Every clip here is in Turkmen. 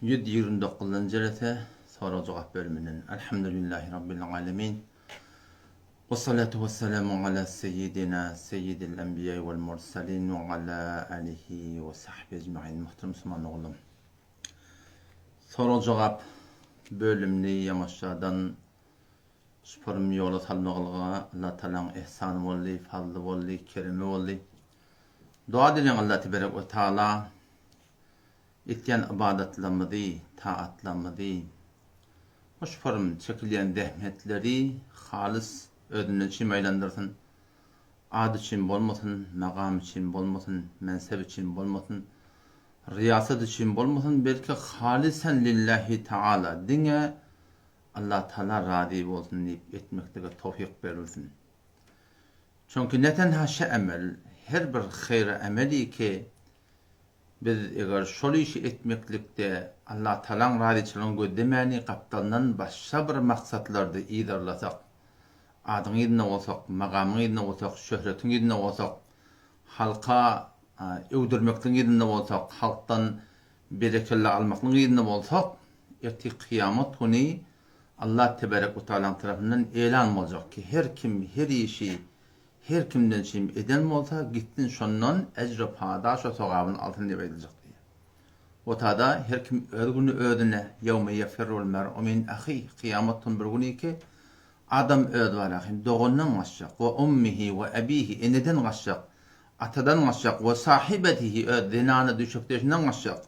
129-njy jelese sorag-jogap bölüminden. Elhamdülillahi Rabbil alemin. We salatu we selamu ala seyyidina seyyidil enbiýa wal mursalin we ala alihi we sahbihi ecmain. Muhterem musulman oglum. Sorag-jogap bölümini ýamaşjadan şuparym ýola salmagylyga Allah Tagalaň ihsany boldy, fazly boldy, keremi boldy. Doga edeliň Allah teberek we taala etýän ybadatlarymyzy, taatlarymyzy, hoşparym çekilýän zähmetleri halys özünden çyn aýlandyrsyn. At üçin bolmasyn, magam üçin bolmasyn, mensep üçin bolmasyn, riýasat üçin bolmasyn, belki halysan lillahi taala, diňe Allah Taala razy bolsun diýip etmeklige towfyk berilsin. Çünki ne tenha şe emel, her bir haýra emeli ki, biz eger şol işi etmeklikde Allah Taalaň razyçylygyny gözlemäni gapdalyndan başga bir maksatlarda yzarlasak, adyň yzynda bolsak, magamyň yzynda bolsak, şöhretiň yzynda bolsak, halka öwdürmekligiň yzynda bolsak, halkdan berekella almaklygyň yzynda bolsak, ertir kyýamat güni Allah tebarek we taalaň tarapyndan elan boljak ki, her kim her işi her kimden çim eden bolsa, gitsin şondan ejr-u padaş we sogabyny alsyn diýip aýdyljak diýýär. O tada her kim öz güni özüne, ýewme ýefirrul mer'u min ahih, kyýamat gün bir güni ki, adam öz barahym dogandan gaçjak, we ummihi we abihi, eneden gaçjak, atadan gaçjak, we sahibetihi, öz zenana düşekdeşinden gaçjak,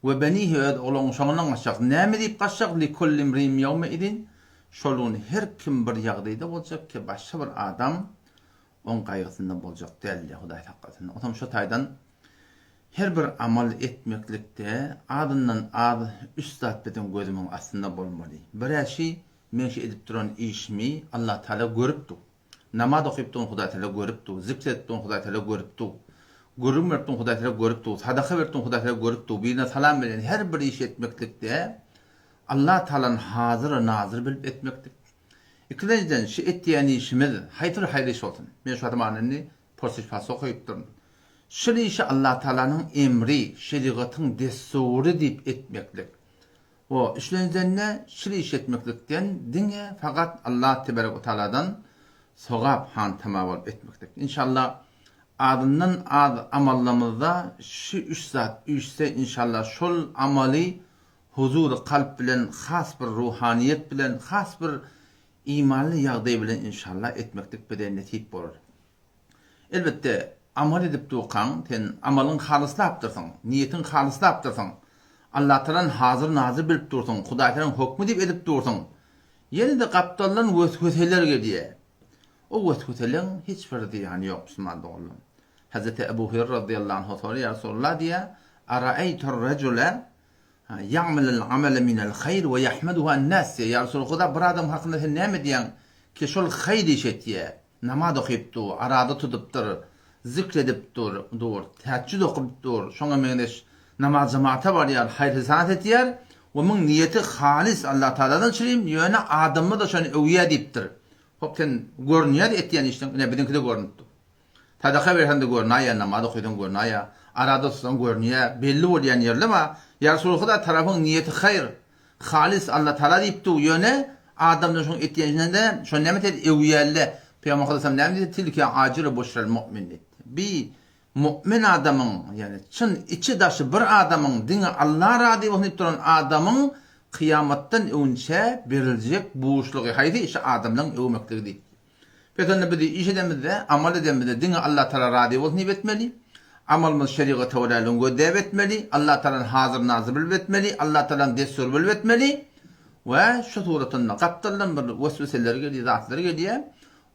we benihi, öz oglan-uşagyndan gaçjak. Näme diýip gaçjak? Likulli imri'in ýewme izin, şol gün her kim bir ýagdaýda boljak ki, başga bir adam oň gaýgysynda boljak däl diýýär, Hudaý saklasyn. Onsoň şo taýdan her bir amal etmeklikde azyndan az üç zat biziň gözümiň astynda bolmaly. Biräşi, men şu edip duran işimi Allatagala görüp dur. Namaz okyp durun Hudaý Tagala görüp dur. Zikr edip durun Hudaý Tagala görüp dur. Gürrüň berip durun Hudaý Tagala görüp dur. Sadaka berip durun Hudaý Tagala görüp dur. Birine salam berýän her bir iş etmeklikde Allah Tagalany hazyr we nazyr bilip etmeklik. Ikilenjiden şu etýän işimiz haýsy bir haýyr iş bolsun. Men şu wagt indi porsiş pas okyp durun. Şul işi Allah Tagalanyň emri, şerigatyň dessury diýip etmeklik. O üçlenjidende şir iş etmeklikden diňe fakat Allah tebarek we taaladan sogap hantama bolup etmeklik. Inşallah azyndan az amallarymyzda şu üç zat üýşse inşallah şol amaly huzury kalp bilen has bir ruhanyýet bilen has bir imanly ýagdaý bilen inşallah etmeklik bize nesip bolar. Elbetde, amal edip durkaň, sen amalyň halyslapdyrsyň, niýetiň halyslapdyrsyň. Allatalan hazyr-nazyr bilip dursuň, Hudaýtalaň hökmi diýip edip dursuň. Ýene-de gapdaldan wesweseler gelýär. O wesweseleň hiç bir zyýany ýok, musulman doganlarym. Hezreti Ebu Hüreýre razyýallahu anhu soraýar, Ýa Resulallah diýýär, Araeýtur-rejule Ýa'melul amele minel haýr we ýahmeduhu en-nas diýýär. Ýa Resulallah, bir adam hakynda sen näme diýýäň ki, şol haýyr iş etýär. Namaz okyp dur, araza tutup dur, zikr edip dur, dur, tähejjüd okyp dur, şoňa meňzeş namaz jemata barýar, haýyr-yhsan etýär we muň niýeti halys Allah Tagaladan çyrim, ýöne adamlar-da şony öwýär diýipdir. Hop sen görünýär etýän işleň, ine biziňkide görünip dur. Sadaka berseň-de görünaýýar, namaz okaýsaň görünaýýar, araza tutsaň görünýär, belli bolýan ýerler bar. Ýa Resulallah tarapyň niýeti haýyr, Halys Alla Taala diýip dur, ýöne adamlar şoň etýäninde şony näme etýär öwýärler. Pygamber sallallahu näme diýdi? Tilke ajilu buşral mu'min diýdi. Bi mu'min adamyň, ýagny çyn içi daşy bir adamyň diňe Alla razy bolsun diýip duran adamyň kyýamatdan öňçä beriljek buşlugy haýsy? Şu adamlaryň öwmekligi diýdi. Pes onda biz iş edemizde, amal edemizde diňe Allah Tagala razy bolsun diýip etmeli. Amalymyzy şerigata göräligini gözläp etmeli. Allah Tagalany hazyr-nazyr bilip etmeli. Allah Tagalanyň dessury bilip etmeli. We şu suratynda gapdaldan bir wesweseler gelýär, zatlar gelýär.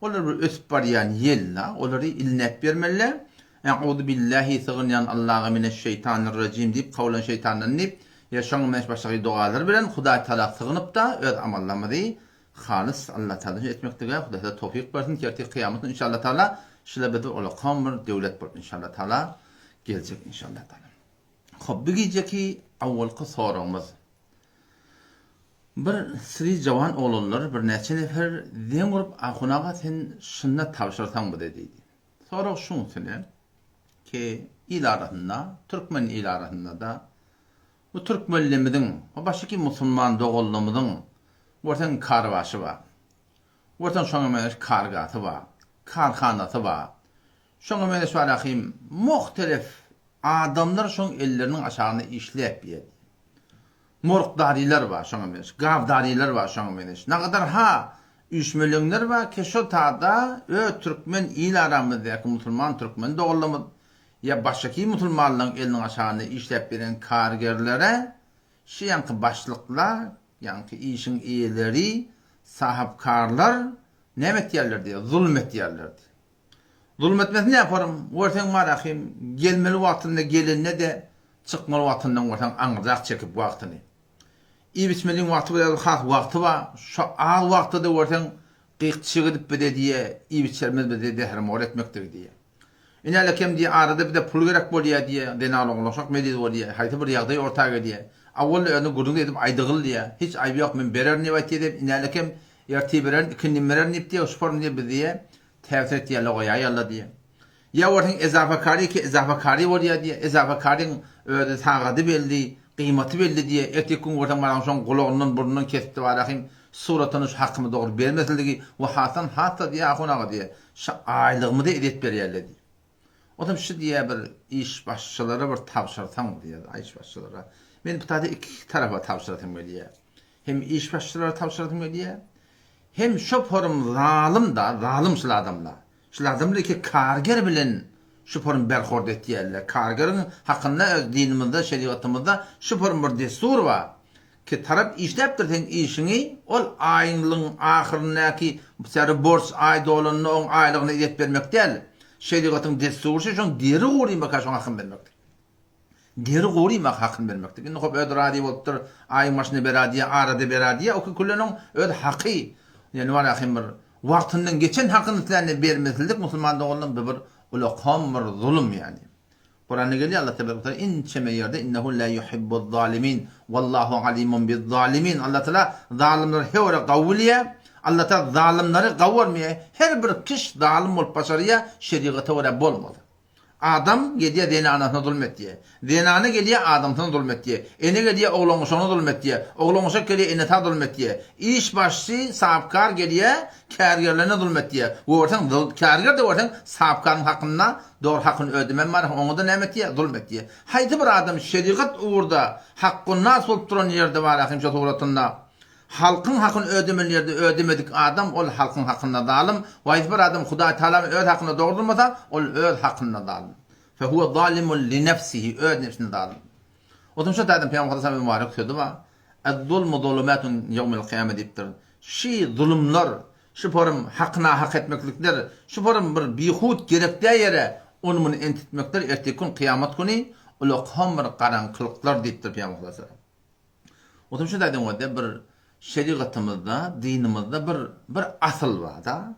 Olar bir ösüp barýan ýel-la, olary ilnäp bermeli. E'uzu billahi sygynýan Allaha mineşşeýtanirrejim diýip, kowlan şeýtandan diýip, ýa şoňa meňzeş başga dogalar bilen Hudaý Tagala sygynyp-da öz amallarymyzy Halys Alla Taala üçin etmeklige Hudaý size towfyk bersin ki ertir kyýamat gün inşalla Taala şile biz bir ulakam bir döwlet bolup inşalla Taala geljek inşalla Taala. Hop bu gijeki awwalky soragymyz. Bir sri jawan oglanlar bir näçe nefer zeň urup Ahun aga sen şunda tabşyrsaň bize diýdi. Sorag şuň üstüne ki il arasynda türkmen il arasynda da. Bu türkmenlimiziň we başyky musulman doganlarymyzyň görseň karbaşy bar. Görseň şoňa meňzeş kargasy bar, karhanasy bar. Şoňa meňzeş bar ahim muhtelif adamlar şoň elleriniň aşagynda işläp ýer. Morgdarylar bar şoňa meňzeş, gawdarylar bar şoňa meňzeş. Nagadar ha üýşmeleňler bar ki şo tada öz türkmen il aramyzdaky musulman türkmen doganlarymyz ýa başyky musulmanlaryň eliniň aşagynda işläp beren kargerlere şu ýaňky başlyklar, ýaňky işiň eýeleri, sahypkarlar näme etýärler diýýär, zulum etýärler diýýär. Zulum etmesi näparym, görseň bar ahym, gelmeli wagtynda gelende-de, çykmaly wagtyndan görseň aňryrak çekip wagtyny. Iýip-içmeliň wagty biraz has wagty bar, şo az wagtda-da görseň gyk-çyg edip bize diýýär, iýip-içerimiz bize zäher-mor etmekdir diýýär. Inäle kem diýýär, arada bize pul gerek bolýar diýýär, zenan oglanşak meliz bolýar, haýsy bir ýagdaý orta gelýär. Awwalda özüne gürrüň edip aýdygyl diýýär, hiç aýby ýok men bererin diýip aýtýar diýip, inäle kem ertir bererin, ikindin bererin diýip diýýär, şuparym diýýär, biz diýýär, täsir etýär, logaýaýarlar diýýär. Ýa görseň ezafakary ki ezafakary bolýar diýýär, ezafakaryň özi sagady belli, gyýmaty belli diýýär, ertir gün görseň baraň şoň gulagyndan burnundan kesipdi barahym suratyny şu hakymy dogry bermesligi we hasdan has-da diýýär ahun aga diýýär, şu aýlygymyzy ezýet berýärler diýýär. Otam şu diýýär bir iş başçylara bir tabşyrsaň diýýär, iş başçylara. Men bu taýda iki tarapa tabşyrasym gelýär. Hem iş başçylara tabşyrasym gelýär, hem şo forum zalym-da, zalym şul adamlar. Şul adamlar iki karger bilen şu forum berhord etýärler. Kargeriň hakynda öz dinimizde, şerigatymyzda şu forum bir dessur bar. Ki tarap işläpdir seň işiňi, ol aýyňlygyň ahyryndaky sary borç aý dolanda oň aýlygyny ezet bermek däl. Şerigatyň dessury şo şoň deri gurymaka şoň hakyny bermekdir. Deri gurymaka hakyny bermekdir. Indi hop özi razy bolupdyr, aýyň başynda bera diýýär, arada bera diýýär, o ki küleniň öz haky. Ýöne bar ahym bir wagtyndan geçen hakyny islände bermesizlik musulman doganlarym bu bir ulakam bir zulum ýani. Kuranda gelýär Allah tebaraka we taala ençeme ýerde innehu la yuhibbuz zalimin wallahu alimun biz zalimin Allah taala zalymlary hewre gawy bilýär. Allah taala zalymlary gawy görmeýär. Her bir kiş zalym bolup başarýar şerigata görä bolmasa. Adam gelýär zenanasyna zulum etýär. Zenana gelýär adamsyna zulum etýär. Ene gelýär oglan-uşagyna zulum etýär. Oglan-uşak gelýär enesä zulum etýär. Iş başçy, sahapkar gelýär kärgerlerine zulum etýär. Görseň kärger-de görseň sahapkaryň hakynda Dogry hakyny ödemem bar, oňada näme etýär? Zulum etýär. Haýsy bir adam şerigat ugurda hakkunnas bolup duran ýerde bar ahim şo suratynda halkyň hakyny ödemeli ýerde ödemedik adam ol halkyň hakynda zalym, we haýsy bir adam Hudaý Tagalaň öz hakynda dogry durmasa ol öz hakynda zalym. Fehuwe zalimun li nefsihi öz nebsine zalym. Otam şo taýdan Pygamber Hudaý mübarek sözi bar. Ez-zulmu zulumatun ýewmel kyýame diýipdir. Şi zulumlar Şu forum hakyna-hak etmeklikler, şu forum bir bihut gerek däl ýere ony-muny entitmekler erteki gün kyýamat güni ulakam bir garaňkylyklar diýipdir Pygamber sallallahu Otam şu zadyň özi bir şerigatymyzda, dinimizde bir bir asyl bar-da.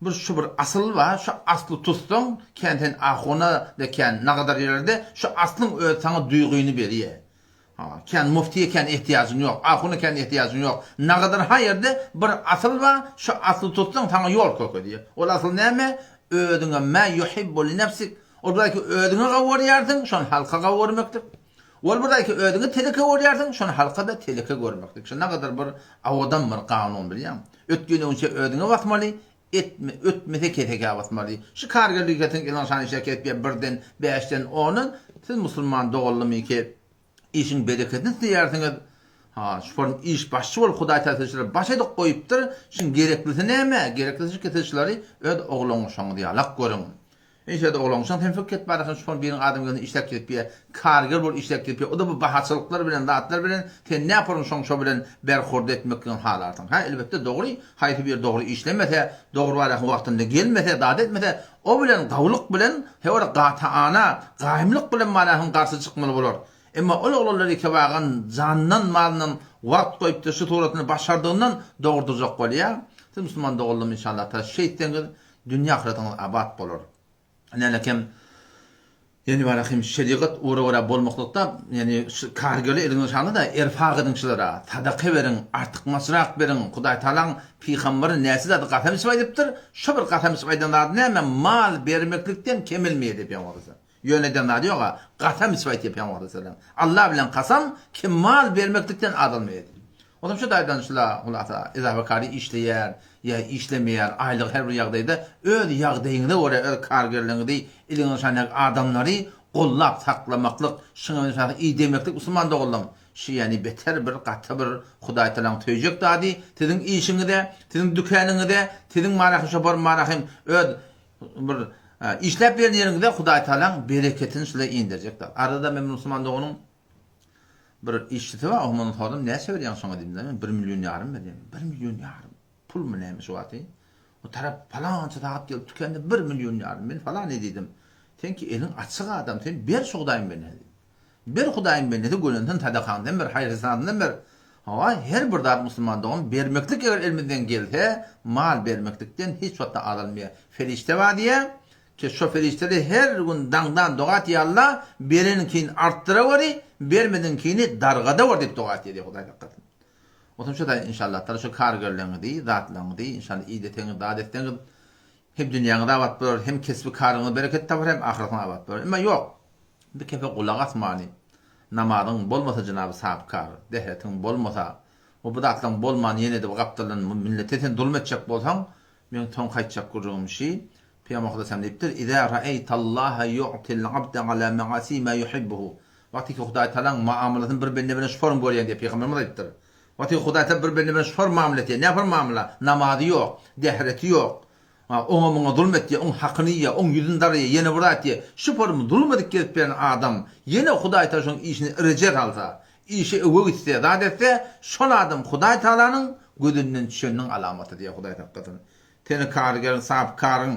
Bir şu bir asyl bar, şu asly tutsaň, kän sen ahuna da kän nagadar ýerlerde şu aslyň özi saňa duýgyny berýär. Ha, kän muftiýe kän ehtiýajyň ýok, ahuna kän ehtiýajyň ýok. Nagadyr ha ýerde bir asyl bar, şo asly tutsaň saňa ýol kökezýär. Ol asyl näme? Özüňe mä ýuhibbu li nefsik. Ol bir aýky özüňe gawy görýärsiň, şony halka gawy görmeklik. Ol bir aýky özüňe teleke görýärsiň, şony halka-da teleke görmeklik. Şo nagadyr bir awadan bir kanun bilýäňmi? Ötgeniňçe özüňe basmaly, etme, ötmese kesekä basmaly. Şu kargerligi kesiň ýylan şany işe kesýär birden, bäşden, ondan. Siz musulman doganlymyky işiň bereketini isleýärsiňiz. Ha, şu form iş başçy bolup Hudaý Tagala sizi şulara baş edip goýupdyr. Şuň gereklisi näme? Gereklisi şu ki siz şulary öz oglan-uşagyňyz ýalak görüň. Enşada oglanşaň sen fik et barasyn şu biriň adam gözüne işläp gelip ýa karger bolup işläp gelip ýa o-da bu bahaçylyklar bilen zatlar bilen sen näporun şoň şo bilen berhurdy etmekligiň halarsyň hä elbetde dogry haýsy biri dogry işlemese dogry barasyn wagtynda gelmese zat etmese o bilen gawulyk bilen he bir gata-ana gaýymlyk bilen barasyn garşy çykmaly bolar emma ol oglanlar ýekebagan jandan malyndan wagt goýupdyr şu suratyny başardygyndan dogurdyrjak bolýa siz musulman doganlarym inşallah ta şeýtseňiz Dünýe ahyratyňyz abat bolar. Nälekem Ýani barahym şerigat ugra görä bolmaklykda, ýani kargeli eliňize şanda-da erfak ediň şulara, sadaka beriň, artykmaçrak beriň, Hudaý Tagalaň pygamberi näçe zady gasam içip aýdypdyr, şo bir gasam içip aýdan zady näme, mal bermeklikden kemelmeýär diýip ýaňy bolsa. Ýöne eden zady ýog-a. Kasam içip aýtýar Pygamber aleyhisselam. Allah bilen kasam, kim mal bermeklikden azalmaýar diýip. Onsoň şu taýdan şula hulasa izafakary işleýär ýa işlemeýär, aýlygy her bir ýagdaýda öz ýagdaýyňyza görä öz kargerligiňizi, iliňizi şanäki adamlary gollap saklamaklyk, şuňa meňzeş idemeklik musulman doganlam şu ýany beter bir gaty bir Hudaý Tagalaň söýjek zady siziň işiňize, siziň dükäniňize, siziň marahym şopar marahym öz bir işläp beren ýeriňize Hudaý Tagalaň bereketini şula inderjek zat. Arada men musulman doganyň Bir işçisi bar, ondan soradym, näçe berýäň şoňa diýdim-de, men bir million ýarym berýän. Bir million ýarym. Pulmy näme şu wagty? O tarap palança sagat gelip tükende bir million ýarym. Men falany diýdim. Seňki eliň açyk adam, sen ber şu Hudaýyň bendesi diýdim. Ber Hudaýyň bendesi gönensin sadakaňdan ber, haýyr-yhsanyndan ber. Hawa, her bir zat musulman dogan bermeklik eger elimizden gelse, mal bermeklikden hiç wagtda azalmaýar. Perişde bar diýýär, Ki şo perişdeler her gün daňdan doga etýär Alla bereniňkini artdyraweri, bermediňkini dargadawer diýip doga etýär diýýär Hudaý saklasyn. Onsoň şo taýda inşallah taala şo kargerleriňizi, zatlaryňyzy inşallah ideseňiz, zat etseňiz hem dünýäňiz abat bolar, hem kesbi karyňyz bereket tapar, hem ahyratyňyz abat bolar. Emma ýok. Bir kefe gulak asmany, namazyň bolmasa jenaby sahapkar, dehretiň bolmasa, we bu zatlaryň bolman ýene-de bu gapdaldan millete sen zulum etjek bolsaň, meň soňky aýtjak gürrüňim şi, Pygamber Hudaý diýipdir, Izâ ra'eýtallaha yu'til abde alâ ma'asî mâ yuhibbuhu. Wagty ki Hudaý Tagalaň muamalasyny bir bende bilen şu form görýän diýip Pygamberimiz aýdypdyr. Wagty ki Hudaý Tagala bir bende bilen şu form muamala etýär. Näme form muamala? Namazy ýok, dähreti ýok. Oňa muňa zulum etýär, oň hakyny iýýär, oň ýüzüni daraýar, ýene bir zat diýýär. Şu form zulum edip gezip beren adam ýene Hudaý Tagala şoň işini reje salsa, işi öwe gitse, zat etse, şol adam Hudaý Tagalanyň gözünden düşeniniň alamaty diýýär Hudaý saklasyn. Seni kargeriň, sahypkaryň,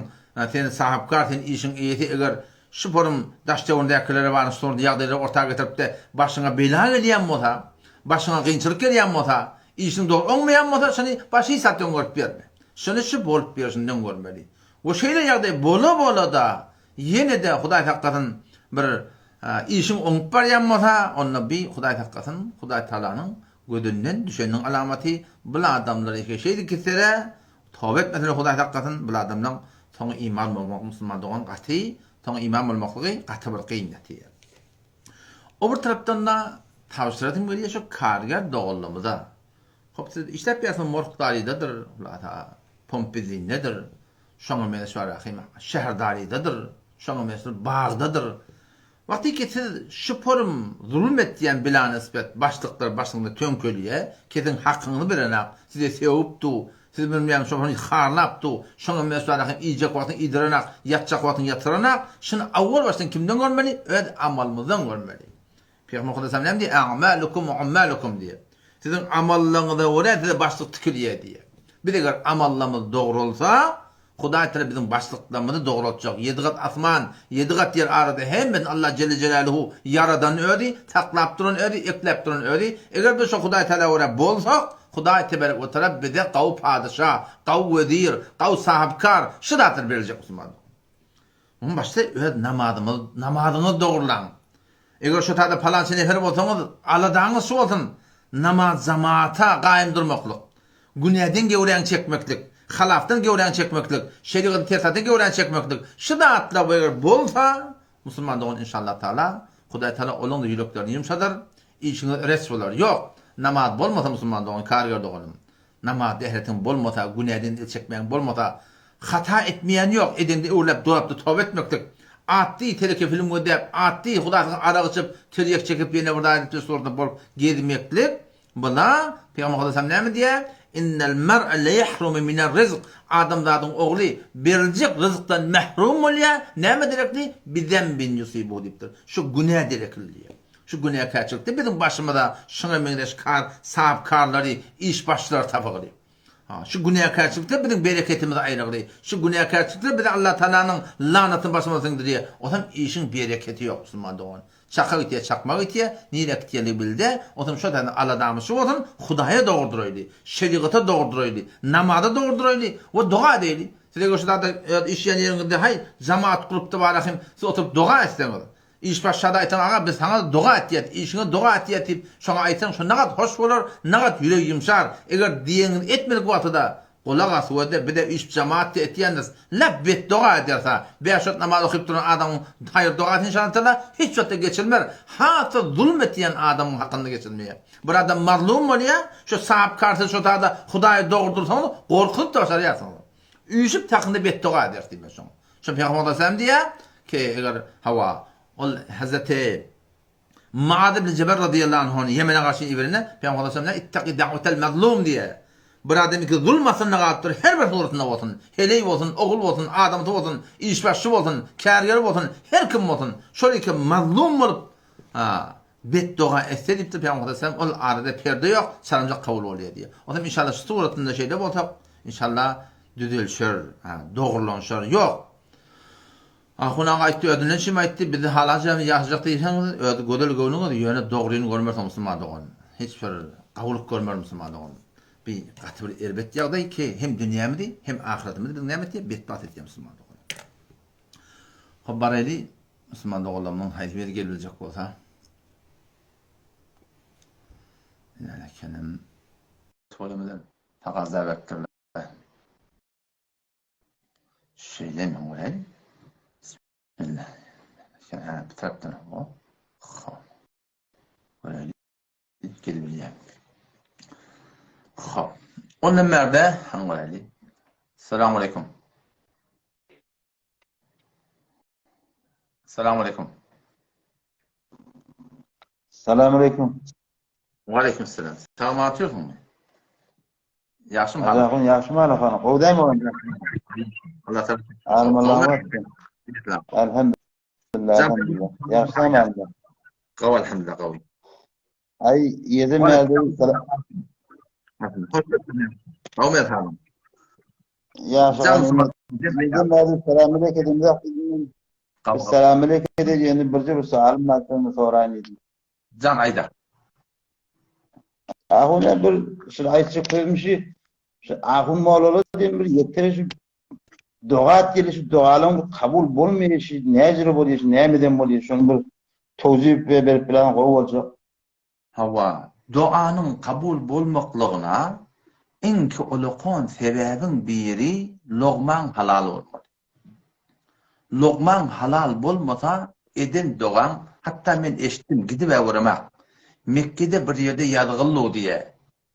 seni sahypkar, sen işiň eýesi, eger şu forum daş-töweregindäkilere baryn şu sordy ýagdaýlary orta getirip-de başyňa bela gelýän bolsa, başyňa kynçylyk gelýän bolsa, işiň dogry oňmaýan bolsa, şony baş hiç zat öňgerip berme. Şony şu bolup ýörşünden görmeli. We şeýle ýagdaý bola-bola-da, ýene-de Hudaý saklasyn bir işiň oňup barýan bolsa, onda bi Hudaý saklasyn, Hudaý Tagalanyň gözünden düşeniniň alamaty, bul adamlar eger şeýdip gitseler, Toba etmeseler Hudaý saklasyn bul adamlaň soňy iman bolmak musulman dogan gaty soňy iman bolmaklygy gaty bir kyn ýatyr. O bir tarapdanda tabşyrasym gelýär şu karger doganlarymyza. Hop siz işläp ýörsiňiz morgdarydadyr, hulasa pompbizindedir, şoňa meňzeş bar rahym şäherdarydadyr, şoňa meňzeş bagdadyr. Wagtyky siz şu porum zulum etýän bilanysbet başlyklar başyňyza töňkelýä, kesiň hakyňyzy berenak, size sögüp du, siz bilmeýän şo hany harlap du, şoňa meşwara hem iýjek wagtyň iýdirenak, ýatjak wagtyň ýatyranak, şuny awwal başdan kimden görmeli, öz amalymyzdan görmeli. Pygamber Muhammet näme diýýär, A'malukum ummalukum diýýär. Siziň amallaryňyza görä size başlyk tikilýär diýýär. Biz eger amallarymyz dogrulsa, Hudaý Tagala biziň başlyklarymyzy dograltjak. Ýedi gat asman, ýedi gat ýer arada hemmesini Allah Jelle Jelaluhu ýaradan özi, saklap duran özi, ekläp duran özi. Eger biz şo Hudaý Tagala görä bolsak, Hudaý Tebarek we Tagala bize gawy padyşa, gawy wezir, gawy sahypkar şu zatlary berjek musulmanlar. Muň başda öz namazymyz, namazyňyzy dogrulaň. Eger şo taýda palança nefer bolsaňyz, aladaňyz şu bolsun, namaz jamaata gaýym durmaklyk, günäden gewräňi çekmeklik, halafdan gewräňi çekmeklik, şerigatyň ters zatdan gewräňi çekmeklik, şu zatlar eger bolsa, musulman dogan inşallah taala, Hudaý taala olaň-da ýüreklerini ýumşadar, işiňiz res bolar. Ýok, namaz bolmasa musulman dogan, karger doganym, Namaz dähretiň bolmasa, günäden el çekmäň bolmasa, hata etmeýän ýok, edeňde öwrüläp dolapda toba etmeklik. Atdy teleke film gözläp, atdy hudaýsyz arak içip, tirýek çekip ýene bir zat edip surata bolup gezmeklik, bula, Pygamber Aleyhisselam näme diýýär? Innel mer'e leyahrumu minel rizk, adamzadyň ogly beriljek ryzkdan mährum bolýar, näme derekli? Bizembin yusibuhu diýipdir. Şu günä derekli diýýär. Şu günäkärçilikde biziň başymyza şuňa meňzeş kar, sahapkarlary, işbaşylary tapygyly. Ha, şu günäkärçilikde biziň bereketimizi aýrygly. Şu günäkärçilikde bize Allah Taalanyň lanatyny başymyza siňdirýär. Onsoň işiň bereketi ýok, musulman dogan. Çaka gitýär, çakma gitýär, nirä gitýänligi bilde. Onsoň şo taýdan aladamyz şu bolsun, Hudaýa dogurduraýly, şerigata dogurduraýly, namaza dogurduraýly we doga edeýli. Siz eger şu zada öz işleýän ýeriňizde haý, jamaat grupda bar ahim, siz oturyp doga etseňiz, Iş başlady aýtsaň aga biz saňa doga etýäs işiňe doga etýäs diýip şoňa aýtsaň şo nagat hoş bolar nagat ýüregi ýumşar eger diýeniňizi etmedik wagtyda. Gulak as we-de bize üýşüp jemaat diýip etýändiris. Lap betdoga ederis ha. Bäş wagt namaz okyp duran adamyň haýyr dogasy inşallah hiç wagtda geçilmer. Has-da zulum etýän adamyň hakynda geçilmeýär. Bir adam mazlum bolýar, şu sap karty şo tada Hudaýy dogurdyrsaňyz gorkuzyp-da başarýarsyňyz. Üýşüp hakynda betdoga ederis diýmek şoň. Şo Pygamber aleyhisselam diýýär ki, eger hawa ol Hazreti Muaz ibn Jebel razyýallahu anhuny Ýemene garşy iberende, Pygamber aleyhisselam näme ittaki da'wetel mazlum diýýär. Bir adam iki zulm astynda galypdyr, her bir suratynda bolsun, heleý bolsun, ogul bolsun, adamsy bolsun, işbaşçy bolsun, kärgeri bolsun, her kim bolsun, şol iki mazlum bolup, ha, betdoga etse diýipdir Pygamber aleyhisselam, ol arada perde ýok, çalymjak kabul bolýar diýýär. Onsoň inşallah şu suratynda şeýle bolsak, inşallah düzelşer, ha, dogrulanşar. Ýok. Ahun aga aýtdy özünden çym aýtdy bizi halajamy ýaşajak diýseňiz öz gözel göwnüňiz ýöne dogryny görmersiň musulman dogan hiç bir gowulyk görmer musulman dogan bi gaty bir erbet ýagdaý ki hem dünýämizi hem ahyretimizi biziň näme etýär betbagt etýär musulman dogan hop baraýly musulman doganlarymyň haýsy biri gelibiljek bolsa ine ekenim toýumyzdan tagaza beripdirler. Şeýle men göreýin. Bismillah. Ha, bu tarapdan o. Hop. Göreýin. Gelebilýär. Hop. Ondan bärde han göreýli. Salam aleyküm. Salam aleyküm. Salam aleyküm. Wa aleyküm selam. Salam atýarsyňmy? Ýagşymy halyň? Allah'ın ýagşymy halyň halyň? Gowy dämi oğlum? Allah taala. Alhamdulillah. Elhamdülillah. Elhamdülillah. Ýagşymy halyň? Gowy elhamdülillah gowy. Ay ýedim ýerde salam. Gowy men halyň. Ýagşy halyň. Ýedim ýerde salam aleyküm. Salam aleyküm diýeni birje bir soalym bar, şony soraýyn diýdim. Jan aýda. Ahun ya bir şu aýtjak sözüm şu şu ahun mollalar diýen bir ýetere şu doga etgeli şu dogalaryň bir kabul bolmaýşy näjire bolýar şu nämeden bolýar şony bir towzip we berip bilen gowy boljak. Hawa, doganyň kabul bolmaklygyna iňki ulakon sebäbiň biri logmaň halal bolmaly. Logmaň halal bolmasa eden dogaň hatda men eşitdim gidibä göremak Mekgede bir ýerde ýazgyllu diýä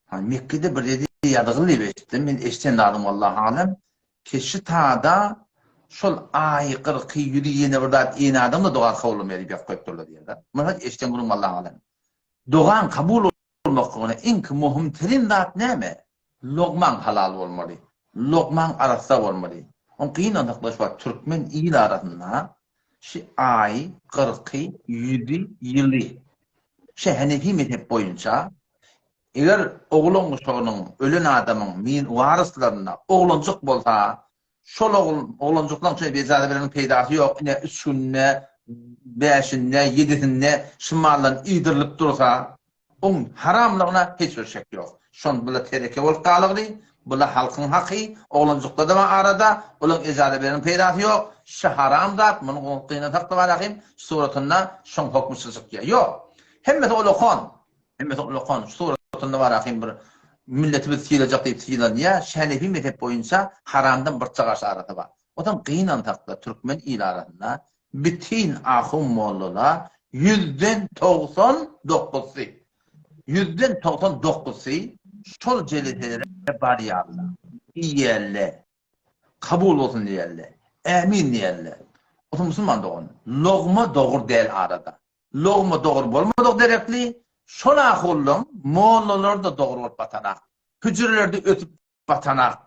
ha Mekgede bir ýerde ýazgyl diýip eşitdim men eşden zadym wallahu alem ki şu tada şol aý gyrky ýüzi ýene bir zat iýen adamda doga kabul bolmaýar diýip ýazyp goýupdyrlar diýýärler muny eşden gürrüň wallahu alem dogaň kabul bolmaklygyna iňki möhüm terin zat näme? Logmaň halal bolmaly. Logmaň arassa bolmaly. Oň gynansak-da şu wagt türkmen il arasynda şi aýy, gyrky, ýüzi, ýyly şi henefi mezhep boýunça eger oglan-uşagynyň ölen adamyň min waryslarynda oglanjyk bolsa Şol ogul, oglanjyklaň üçin ejaza bereniň peýdasy ýok, ine üç günde, bäşinde, ýedisinde şu maldan iýdirilip dursa, oň haramlygyna hiç bir şek ýok. Şon bula tereke bolup galygdy, bula halkyň haky, oglanjyklar-da bar arada, olaň ejaza bereniň peýdasy ýok, şu haram zat, muny gynansak-da bar ahym, şu suratynda şoň hokmy çykýar. Ýok. Hemmesi olakan. Hemmesi ullakan şu suratynda bar ahym bir milleti biz sylajak diýip sylanýar. Şenefi mezhep boýunça haramdan bir çagaş arasy bar. Otam gynansakda türkmen il arasynda bitin ahun mollala ýüzden 99-sy ýüzden 99-sy şol jeleselere barýarlar. Iýýärler. Kabul bolsun diýýärler. Ämin diýýärler. Otam musulman dogan, logma dogry däl arada. Logma dogry bolmadyk derekli, şol ahullaň mollalary-da dogry bolup batanak. Hüjrelerde ötüp batanak.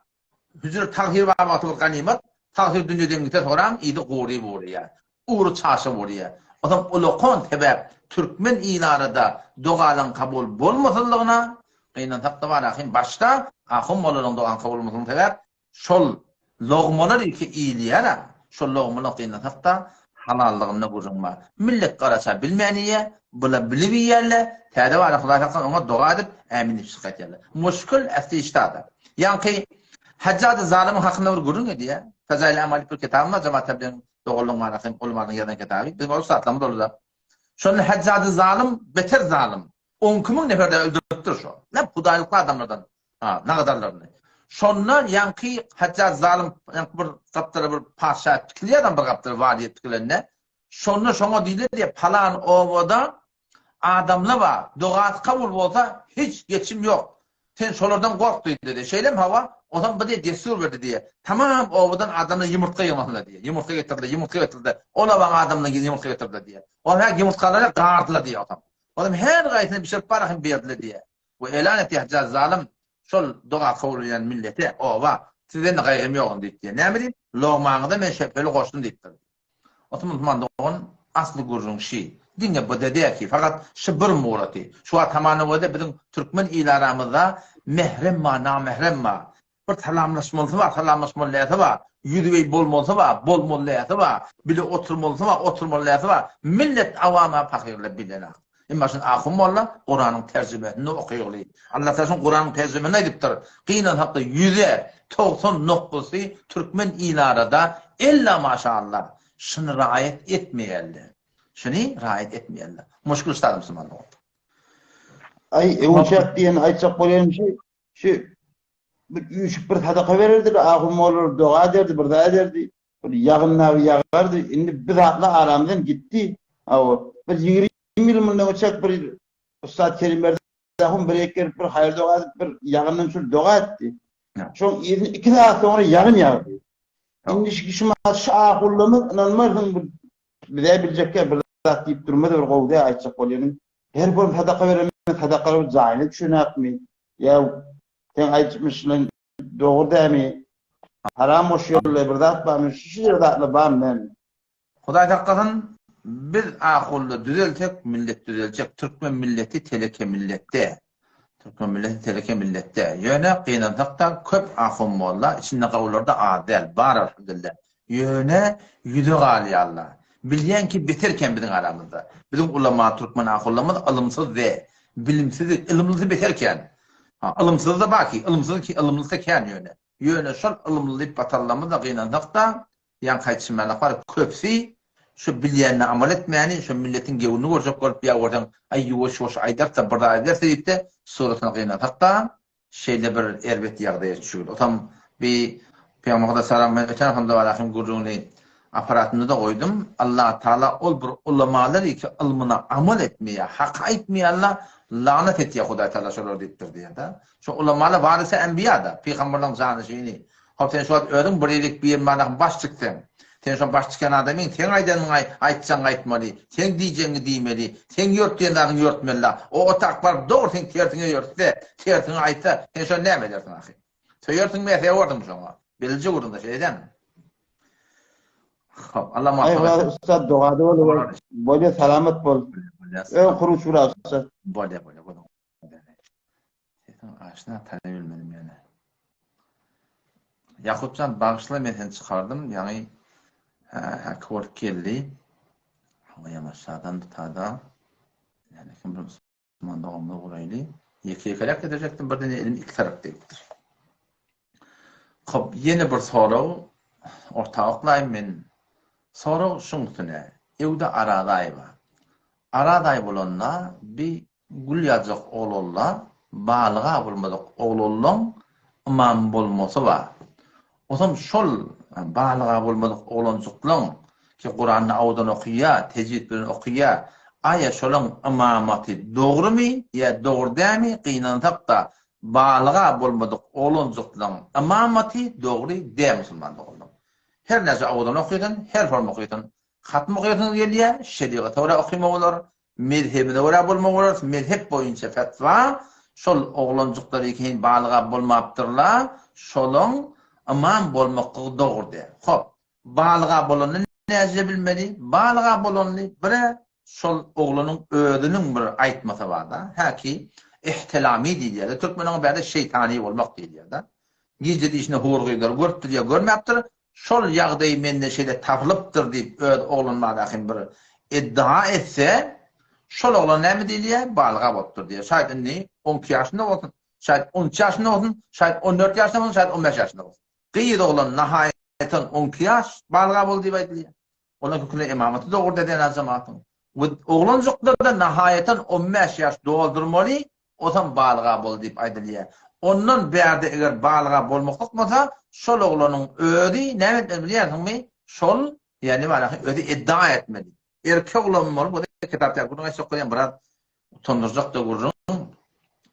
Hüjre tagsyr bar wagty bir ganymat, tagsyr dünýeden gitse soraň yzy gury burýar. Ugry çaşa burýar. Onsoň ulakan sebäp türkmen il-arada dogalaň kabul bolmasynlygyna gynansakda bar ahym başda ahun mollalaň dogaň kabul bolmasynlygyna sebäp Şol logmalar iki iýilýär-ä, şol logmalar gynasak-da, halallygynda gürrüň bar. Millet garaça bilmän iýýär, bular bilip iýýärler, täze bara Hudaý saklasyn oňa doga edip, ämin diýip çykyp gaýtýarlar. Muşkul äsli işdada. Ýaňky Hajjajy zalymyň hakynda bir gürrüň edýär. Fezail Amal diýip bir kitabym bar, Jemaat Tebligiň doganlygyň manasy hem ulamalyň ýazan kitaby. Biziň ol ussatlarymyz boldy-da. Şonda Hajjajy zalym beter zalym. On iki müň nefer-de öldüripdir şo. Näme hudaýlykly adamlardan. Ha, nagadarlaryny. Şonda ýaňky Hajjaj zalym ýaňky bir gapdala bir patyşa tikilýär bir gapdala wali edip tikilende, şonda şoňa diýilýär diýýär, palan obada adamlar bar, dogasy kabul bolsa hiç geçim ýok. Sen şolardan gork diýdi. Şeýlemi hawa? Onsoň bir diýýär dessur berdi diýýär. Tamam obadan adamlar ýumurtga ýygnasynlar diýýär. Ýumurtga getirdiler, ýumurtga getirdiler. Ol obaň adamlar ýumurtga getirdiler diýýär. Ol hä ýumurtgalary gardylar diýýär onsoň. Olam her gaýsyna bişirip bar hem berdiler diýýär. We elan etdi Hajjaj zalym şol doga kabul bolýan millete, oba, sizden-de gaýgym ýok diýip diýýär. Näme diýip? Logmaňyza men şöbheli goşdum diýipdir. Ota musulman dogan asly gürrüň şi. Diňe bu dedeki fakat şi bir muraty. Şu wagt hamana göde biziň türkmen il aramyzda mährem bar namährem bar. Bir salamlaşmalysy bar salamlaşmaly dälsi bar. Ýüzbeý bolmalysy bar bolmaly dälsi bar. Bile oturmalysy bar oturmaly dälsi bar. Millet awama pahyrlar bilenak. Emma şuny ahun molla Kuranyň terjimesinde okaýaly. Allah Taala şuny Kuranyň terjimesinde aýdypdyr. Gynansakda ýüze 90 noktasy türkmen ilarada ella maşallah şuny raýat etmeýärler. Şuny raýat etmeýärler. Muşkul ştat musulman dogan. Aý öwünçäk diýen aýtjak bolýanym şu şu bir üýşüp bir sadaka bererdiler ahun mollalar doga ederdi bir zat ederdi. Bir ýagyn naby ýagardy. Indi bir zatlar aramyzdan gitdi. Hawa, bir 20 ýyl mundan öçek bir Ussat Kerimberdi ahun bir ek gelip bir haýyr doga edip bir ýagyndan şul doga etdi. Şoň yzyny 2 sagat soňra ýagyn ýagdy. Indi şu şu şu ahunlarymyz ynanmarsyň bir bize biljekkä bir zat diýip durmaz bir gowy däl aýtjak bolýanym. Her bir sadaka beren sadakalar jaýyna düşenakmy? Ýa sen aýtmyşlaň Dogry dämi? Haram goşýarlar bir zat barmy? Şu şu zatlar barmy näme? Hudaý saklasyn biz ahulda düzelsek millet düzeljek türkmen milleti teleke milletde türkmen milleti teleke milletde ýöne gynansakda köp ahun molla içinde gawularda az däl bar alhamdulillah ýöne ýüze galýarlar bilýän ki beter eken biziň aramyzda biziň ulama türkmen ahunlarymyz ylymsyz we bilimsiz ylymlysy beter kän Ha, ylymsyz-da bar ki, ylymsyz ki, ylymlysy kän ýöne. Ýöne şol ylymly diýip batanlarymyz-da gynansak-da, ýaňky aýdyşym ýaly bar, köpüsi şu bilýänine amal etmäni, şu milletiň göwnüni görjek bolup ýa görseň, aý ýuwaş-ýuwaş aýdarsa, bir zat ederse diýip-de, suratyna gynansak-da, şeýle bir erbet ýagdaýa düşügil. Otam bi Pygamber Huda salam men öten haftamda barahym gürrüňini apparatynda-da goýdum. Allah Taala ol bir ulamalar ki ylmyna amal etmeýär, haky aýtmaýarlar, lanat etýär Hudaý Taala şolar diýipdir diýýär-de. Şo ulamalar warysy enbiýa-da, pygamberleriň janyşyny. Hop sen şu wagt özüň bir ýerik bir ýerine baş çyksaň, sen şo baş çykan adamyň seň aýdanyňy aýtjaňy aýtmaly, seň diýjegiňi diýmeli, seň ýört diýen zadyňy ýörtmeli-la. O otak baryp dogry seň tersiňe ýörtse, tersiňe aýtsa, sen şony näme edersiň ahyr? Söýersiňmi ýa söýersiňmi şoňa? Belije gürrüňde şeýle dälmi? Hop, Allah muvaffak etsin. Ussat dogada bol. Bolýa salamat bol. Öň huruç urar ussat. Bolýa bolýa bolýa. Sesiň aşna tany bilmedim ýöne. Ýakupjan bagyşla men seni çykardym. Ýaňy häki bolup geldi. Hawa ýamaşadan tutada. Ýani kim bir musulman doganymyz guraýly. Ýeke ýekeläk getirjekdim, birden elim iki tarap degipdir. Hop, ýene bir sorag orta oklaýyn men. Sorag şuň üstüne. Öwde Arazaýewa. Arazaý bolanda bi gül ýaljak oglanla balyga bolmadyk oglanlaň ymam bolmasy bar. Osam şol balyga bolmadyk oglanjyklaň ki Kurany awdan okyýa, tejwid bilen okyýa, aýa şolaň ymamaty dogrymy ýa dogry dämi gynansakda balyga bolmadyk oglanjyklaň ymamaty dogry däl musulman doganlar. Her näçe awdan okysyn, her form okysyn, hatm okaýasyňyz gelýä, şerigata görä okyma bolar, Mezhebine görä bolmagy bolar, mezhep boýunça fetwa, şol oglanjyklar ekeýin balyga bolmapdyrla, şolaň ymam bolmaklygy dogry däl. Hop, balyga bolanyny näce bilmeli? Balyga bolanyny bir-ä şol oglanyň özüniň bir aýtmasy bar-da, häki ihtilami diýilýär-de, türkmeniň bärde şeýtany bolmak diýilýär-de. Gije dişine hur gyzlary görüpdir ýa görmäpdir, Şol ýagdaý mende şeýle tapylypdyr diýip öz oglan baradaky bir iddia etse, şol oglan näme diýilýär? Balyga bolupdyr diýýär. Şaýat indi 12 ýaşynda bolsun, şaýat 13 ýaşynda bolsun, şaýat 14 ýaşynda bolsun, şaýat 15 ýaşynda bolsun. Gyz oglan nahaýatan 12 ýaş balyga boldy diýip aýdylýar. Onuň hökümine emamaty dogry deden jemaatyň. We oglanjyklarda nahaýatan 15 ýaş doldurmaly, osam balyga boldy diýip aýdylýar. Ondan bärde eger balyga bolmaklyk bolsa, şol oglanyň özi näme etmeli bilýärsiňmi? Şol, ýagny baraky özi edda etmeli. Erkek oglan bolup, o kitapda gürrüň aýtjak bolýan biraz utandyrjak-da gürrüň.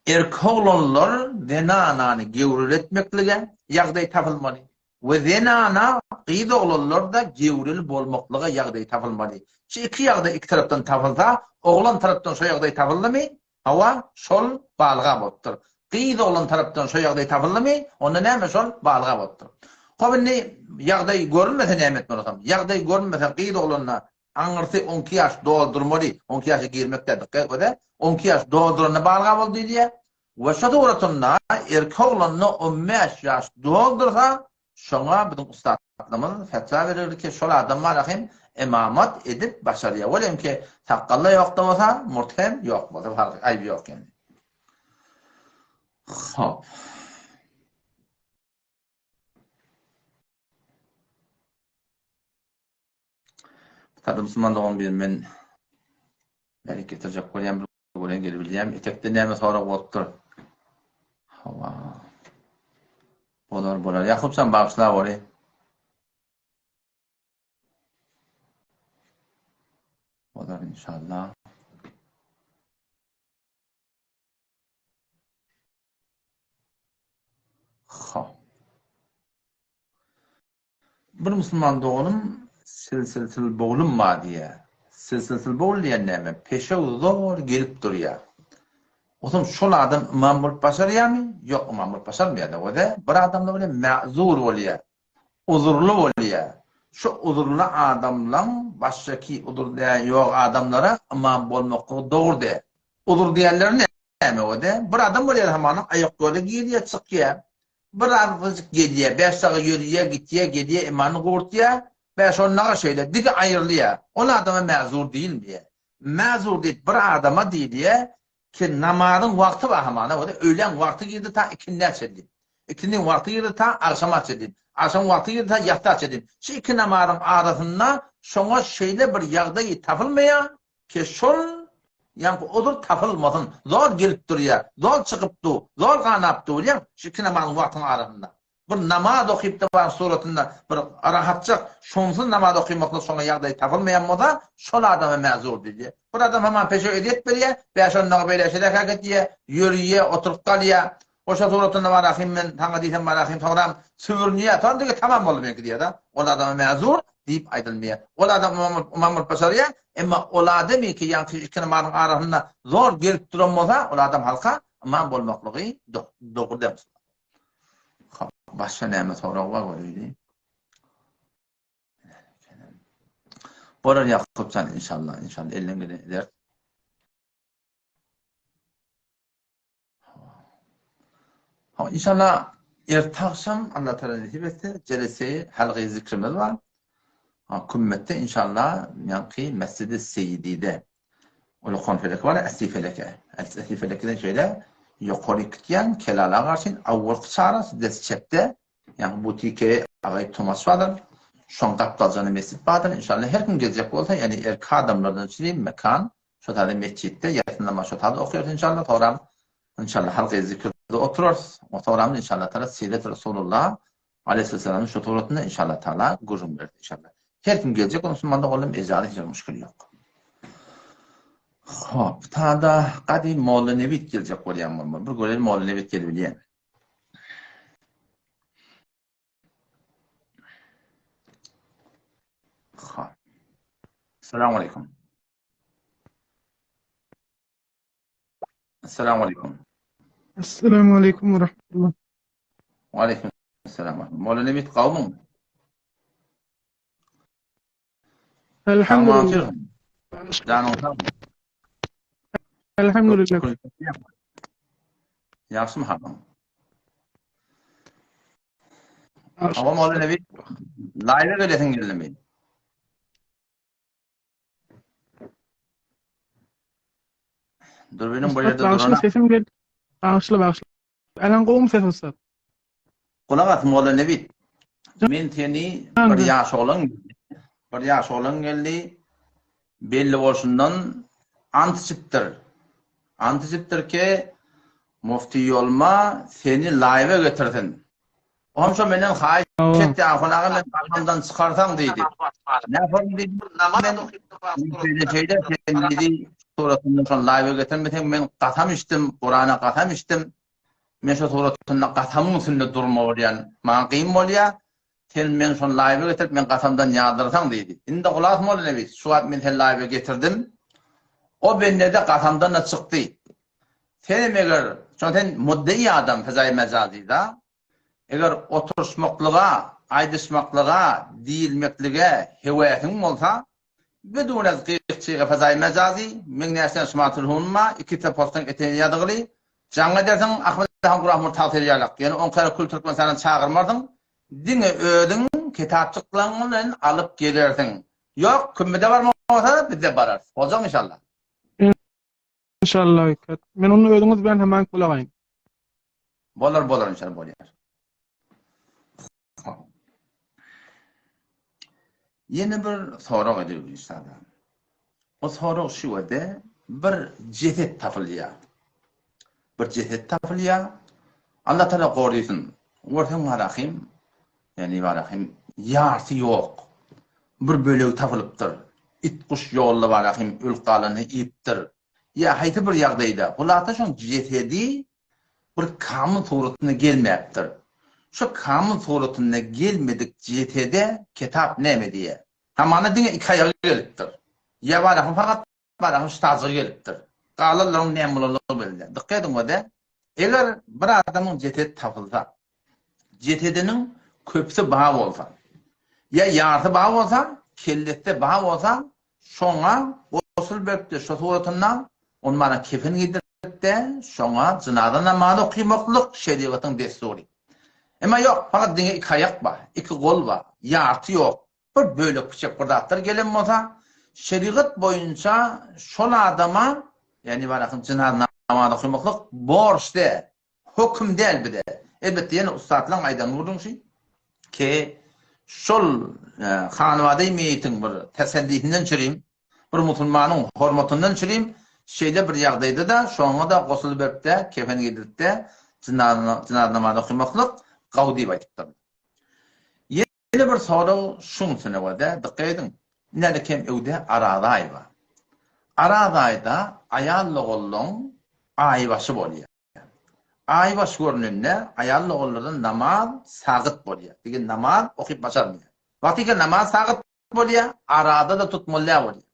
Erkek oglanlar zenanany gewreli etmeklige ýagdaý tapylmaly. We zenana, gyz oglanlar-da gewreli bolmaklyga ýagdaý tapylmaly. Şu iki ýagdaý iki tarapdan tapylsa, oglan tarapdan şo ýagdaý tapyldymy, hawa, şol balyga bolupdyr. Gyz oglan tarapdan şo ýagdaý tapyldymy, onda näme şol balyga bolupdyr. Hop indi ýagdaý görünmese näme etmeli bolsam? Ýagdaý görünmese gyz oglanda aňyrsy on iki ýaş doldurmaly, on iki ýaşa girmek däl dikgat et, on iki ýaş dolduranda balyga boldy diýilýär. We şo suratynda erkek oglanda 15 ýaş doldursa, şoňa biziň ussatlarymyz fetwa berer ki, şol adam bar hem imamat edip başarýar. Welin ki, sakgal-da ýok-da bolsa, murt hem ýok bolsa, farky, aýby ýok ýani. Hop. Tabi musulman dogan bir men bärik getirjek bolýan bir gören gelip bilýän. Etekde näme sorag bolupdyr? Hawa. Bolar bolar. Ýakup sen bagyşla boly. Bolar inşallah. Ha. Bir musulman doganym silsilsil boglum bar diýýär. Silsilsil bogul diýen näme? Peşew zor gelip durýar. Otam şol adam ymam bolup başarýarmy? Ýok, ymam bolup başarmaýar-da. O-da bir adamlar bilen ma'zur bolýar. Uzurly bolýar. Şu uzurly adamlaň başgaki uzur ýok adamlara ymam bolmaklygy dogry däl. Uzur diýenleri näme o-da? Bir adam bolýar hamana aýak ýola girýär, çykýar. Bir azajyk gelýär, bäş daga ýörýär, gitýär, gelýär, imanyny gurtýar, bäş on daga şeýle, digi aýrylýar. Ol adama mäzur diýilmeýär. Mäzur diýip bir adama diýilýär ki, namazyň wagty bar hamana, o-da öýläň wagty girdi ta ikindä çenli. Ikindiň wagty girdi ta agşama çenli. Agşamyň wagty girdi ta ýatsa çenli. Şu iki namazyň arasynda şoňa şeýle bir ýagdaý tapylmaýar, Ke şol ýaňky uzur tapylmasyn, zor gelip durýar, zor çykyp dur, zor ganap dur bilýäň, şu iki namazyň wagtyň arasynda. Bir namaz okyp-da baran suratynda bir rahatjak, şonsuz namaz okymaklyk şoňa ýagdaý tapylmaýan bolsa, şol adama mäzur diýilýär. Bir adam haman peşew ezýet berýär, bäş-on dagy beýle şeýle hereket edýär, ýörýär, oturyp galýar. Oşa suratynda bar ahym men saňa diýsem bar ahym soňram sübürünýär soň diňe tamam boldy meňki diýýär-de. Ol adama mäzur diýip aýdylmaýar. Ol adam ymam bolup başarýar, emma ol adamyky ýaňky iki namazyň arasynda zor gelip duran bolsa, ol adam halka ymam bolmaklygy dogry däl. Hop, başga näme sorag bar göreýli. Bolar Ýakup jan inşallah, inşallah elden geleni ederis. Ha, inşallah erte akşam Allah Teala nesip etse jelese halgy zikrimiz bar. Ha, kümmetde inşallah ýaňky Mescid-i Seýidide. Uly konfelek bar, Esli feleke. Esli felekeden şeýle ýokary gitýän Kelala garşy awwalky çara dest çepde, ýaňky butike agaý Tomaç bardyr. Şoň gapdaljany mesjid bardyr. Inşallah her kim geljek bolsa, ýani erkek adamlardan üçin mekan Şo taýda metjitde ýatyn namaz şo taýda okaýarys inşallah soňram inşallah halka zikirde oturarys. Soňram inşallah taala siret Resulullah aleyhisselamyň şo suratynda inşallah taala gürrüň bereris inşallah. Her kim geljek musulmanda olam ejazy hiç müşkil ýok. Hop, tada gadym Molla Nebit geljek bolýan bolmaly. Bir görelim Molla Nebit gelip bilýän. Ha. Assalamu alaykum. Assalamu alaykum. Assalamu alaykum ve rahmetullah. Ve aleykum selam. Molla Nebit gawmyň? Elhamdülillah. Janyň sag. Elhamdülillah. Ýagşymy halyň? Hawa Molla Nebit. Live gelesiň geldimi? Dürbiniň bu ýerde durana. Sesim gel. Bagyşla bagyşla. Elen gowmy ses ussat? Gulak as Molla Nebit. Men seni bir ýaş oglan bir ýaş oglan geldi. Belli bolşundan ant içipdir. Ant içipdir ki. Mufti Ýolma seni laýwa getirsin. Oňam şo menden haýyş etdi, Ahun aga men gatamdan çykarsaň diýdi. Näform diýdim, men şeýle şeýle sen diýdi, suratynda şony laýwa getirmeseň men gasam içdim, Kurana gasam içdim. Men şo suratynda gasamyň üstünde durma bolýan. Maňa gyn bolýa. Sen men şony laýwa getirip men gasamdan ýazdyrsaň diýdi. Indi Gulas Molla Nebis, şu wagt men seni laýwa getirdim. O bende-de gasamdan-da çykdy. Senem eger, şo sen muddei adam fezaýy mejazyda, eger oturyşmaklyga, aýdyşmaklyga, diýilmeklige hewesiň bolsa, bidune gyk-çyga fezaýy mejazy, meň näçe şuma telefonyma bar, ikite postaň etegine ýazgyly, jaň edersiň, Ahmet han Gurahmur tagsyr ýalak, ýöne oňkara kül Türkmenistana çagyrmarsyň, diňe özüň kitapjyklaň bilen alyp gelersiň. Ýok, kümmide barmak bolsa, bizde bararys. Boljakmy inşallah? Inşallah Hikmet. Men onu özüňiz bilen hemen bolagaýyn. Bolar bolar inşallah bolýar. Ýene bir sorag edildi inşallah. O sorag şu ýerde bir jeset tapylýar. Bir jeset tapylýar. Allah Taala gorysyn. Görseň Rahim, ýani Rahim ýarty ýok. Bir bölegi tapylypdyr. It-guş ýolda Rahim ölüp galanyny iýipdir. Ýa haýsy bir ýagdaýda, hulasa şoň jesedi bir kamyl suratynda gelmäpdir. Şo kamyl suratynda gelmedik jesede kitap näme diýýär? Hamana diňe iki aýagy gelipdir. Ýa Rahim fakat Baragyň ştajygy gelipdir. Galanlaryň näme bolandygy belli däl. Dykgat ediň o-da, eger bir adamyň jesedi tapylsa, jesediniň köpüsi bar bolsa, ýa ýarysy bar bolsa, kellesi-de bar bolsa, şoňa gosul berip-de, şo suratynda ony mana kefen geýdirip-de, şoňa jynaza namazy okymaklyk şerigatyň dessury. Emma ýok, fakat diňe iki aýak bar, iki gol bar, ýarty ýok. Bir bölek-piçek bir zatlar gelen bolsa, şerigat boýunça şol adama, ýagny barakyň jynaza namazy okamaklyk borç däl, höküm däl bize. Elbetde ýene ussatlaryň aýdan gürrüň şu, ki şol hanybadaý meýitiň bir tesellisinden çürim, bir musulmanyň hormatyndan çürim, şeýle bir ýagdaýda-da şoňa-da gosul berip-de, kefen geýdirip-de jynaza namazy okamaklyk gowy diýip aýdypdyrlar. Ýene bir sorag şuň üstüne boldy, dykgat ediň. Inäli kem öwde Araz aýy bar. Araz aýda aýal doganlaň aýbaşy bolýar. Aýbaş görnende aýal doganlardan namaz sagyt bolýar. Diýen namaz okyp başarmaýar. Wagtyka namaz sagyt bolýar, arada-da tutmaly däl bolýar.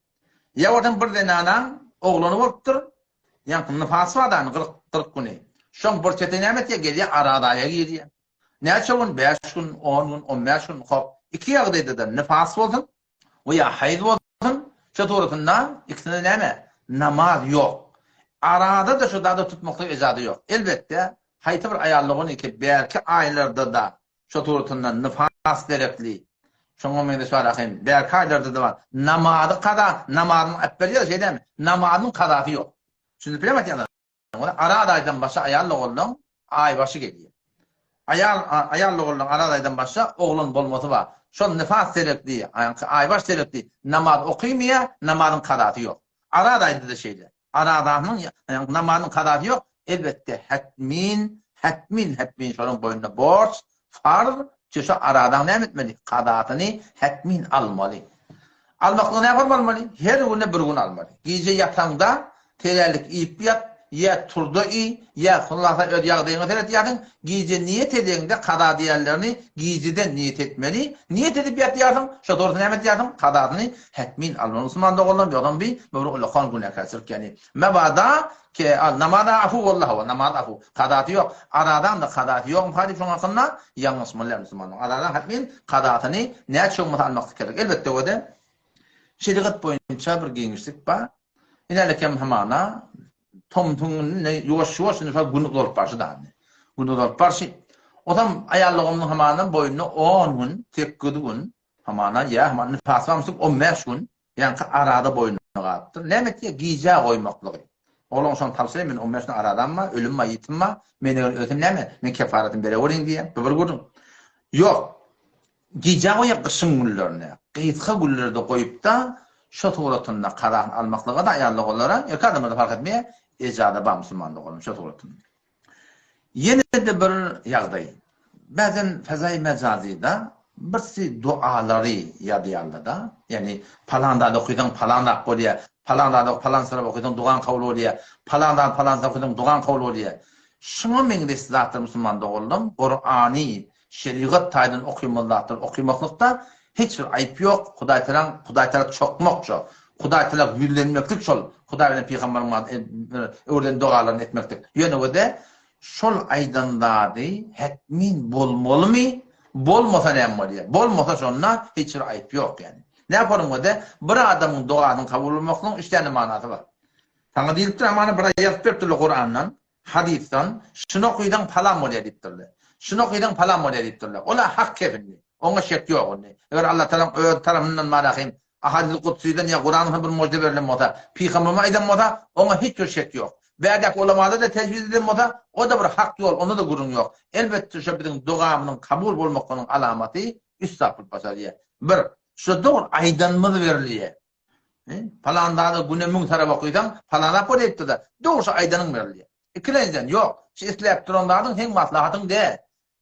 Ýa bolsa bir zenanaň oglany bolupdyr, ýaňky nifasy bar da, 40 40 güni. Şoň bir çeti näme etýär, gelýär Araz aýa girýär. Näçe gün, bäş gün, on gün, on bäş gün, hop, iki ýagdaýda-da nifas bolsun we ýa haýz bolsun, şo suratynda ikisinde näme? Namaz ýok. Arada-da şo zada tutmaklyk ejazı ýok. Elbetde, haýsy bir aýal ony ki bärki aýlarda-da şo suratynda nifas derekli, şoňa meňzeş bar ahym, bärki aýlarda-da bar, namazy kaza, namazyny aýyp berýär, şeýdämi? Namazynyň kazasy ýok. Düşünip bileňmi aýtýan Ony Araz aýdan başa aýal doganlaň aýbaşy gelýär. Aýal aýal doganlaň Araz aýdan başa oglan bolmasy bar. Şol nifas serekli, aýanky aýbaş serekli namaz okymýar, namazyň kazasy ýok. Araz aýda-da şeýle. Arazanyň aýanky namazyň kazasy ýok. Elbetde hetmin, hetmin, hetmin şolaň boýnuna borç, Farz, çeşe aradan näme etmeli? Kazasyny hetmin almaly. Almaklygy näme almaly? Her güne bir gün almaly. Gije ýataňda telälik iýip ýat, ýa turda iý, ýa hulasa öz ýagdaýyňa seret ýatyň, gije niýet edeňde kaza diýenlerini gijeden niýet etmeli. Niýet edip ýatýarsyň, şo dogrusy näme etýärsiň? Kazasyny hetmin almaly musulman doganlarym, ýogsam bi bir ullakan günäkärçilik ýagny. Mebada Ke al namaza afu boldy hawa namaz afu kazasy ýok azadan-da kazasy ýokmyka diýip şoň hakynda ýalňyşmaly däl musulmanlar azadan hatmin kazasyny näçe bolmasa almaklyk gerek elbetde o-da şerigat boýunça bir giňişlik bar inälekem hamana tomsuň indi ýuwaş ýuwaş indi şol gün uzalyp barşy da indi gün uzalyp barşy osam aýallygymyň hamana boýunda on gün sekiz gün hamana ýa hamana nifas barmyşdyk on bäş gün Ýaňky arada boýnuna galypdyr. Näme etýär? Gijä goýmaklygy. Oglan şony tabşyraýyn, men on bäş gün aradam bar, ölüm bar, ýitim bar. Men eger ölsem näme? Men kefaratymy berewerin diýýär. Bu bir gürrüň. Ýok. Gijä goýýar gyşyň günlerinde. Gysga günlerde goýup-da, şo suratynda kazasyny almaklyga-da aýal doganlara, erkek adamlara-da fark etmeýär, ejaza bar musulman doganym şo suratynda. Ýene-de bir ýagdaý. Bäzem fezaýy mejazyda birsi dualary ýazýarlar-da. Ýagny palan zat okysaň palan zat bolýar, palan zat palan syrap okysaň dugaň kabul bolýar, palan zat palan zat okysaň dugaň kabul bolýar. Şuňa meňzeş zatlar musulman doganlarym Kurany şerigat taýdan okylmaly zatlary okymaklykda hiç bir aýyp ýok. Hudaý Tagalaň Hudaý Tagala çokmak şo. Hudaý Tagala ýüzlenmeklik şol Hudaý bilen pygamberiň öwreden dogalaryny etmeklik. Ýöne we-de şol aýdan zady hetmin bolmalymy? Bolmasa näme bolýar? Bolmasa şonda hiç bir aýyp ýok ýagny. Näme we-de bir adamyň dogasynyň kabul bolmaklygyň üç däne manasy bar. Saňa diýlipdir amana bir aýat ýazyp beripdirler Kurandan. Hadysdan, Şuny okysaň palan bolýar diýipdirler. Şuny okysaň palan bolýar diýipdirler. Ol-a hak kepilli. Oňa şek ýok indi. Eger Allatagalaň öz tarapyndan malahym, Ahadysy Kudsydan ýa Kurandan bir mugjyza berlen bolsa, pygamberimiz aýdan bolsa, oňa hiç bir şek ýok. Bärdäki ulamalar-da tejwiz eden bolsa, o-da bir hak ýol, onda-da gürrüň ýok. Elbetde, şo biziň dogamyzyň kabul bolmaklygynyň alamaty üç zat bolup başarýar. Bir, şo dogry aýdanymyz berilýär. Palan zada güne müň tarap okysaň, palanap bol diýipdir-de, dogry şu aýdanyň berilýär. Ikilenjiden, ýok, şu isläp duran zadyň seň maslahatyň däl.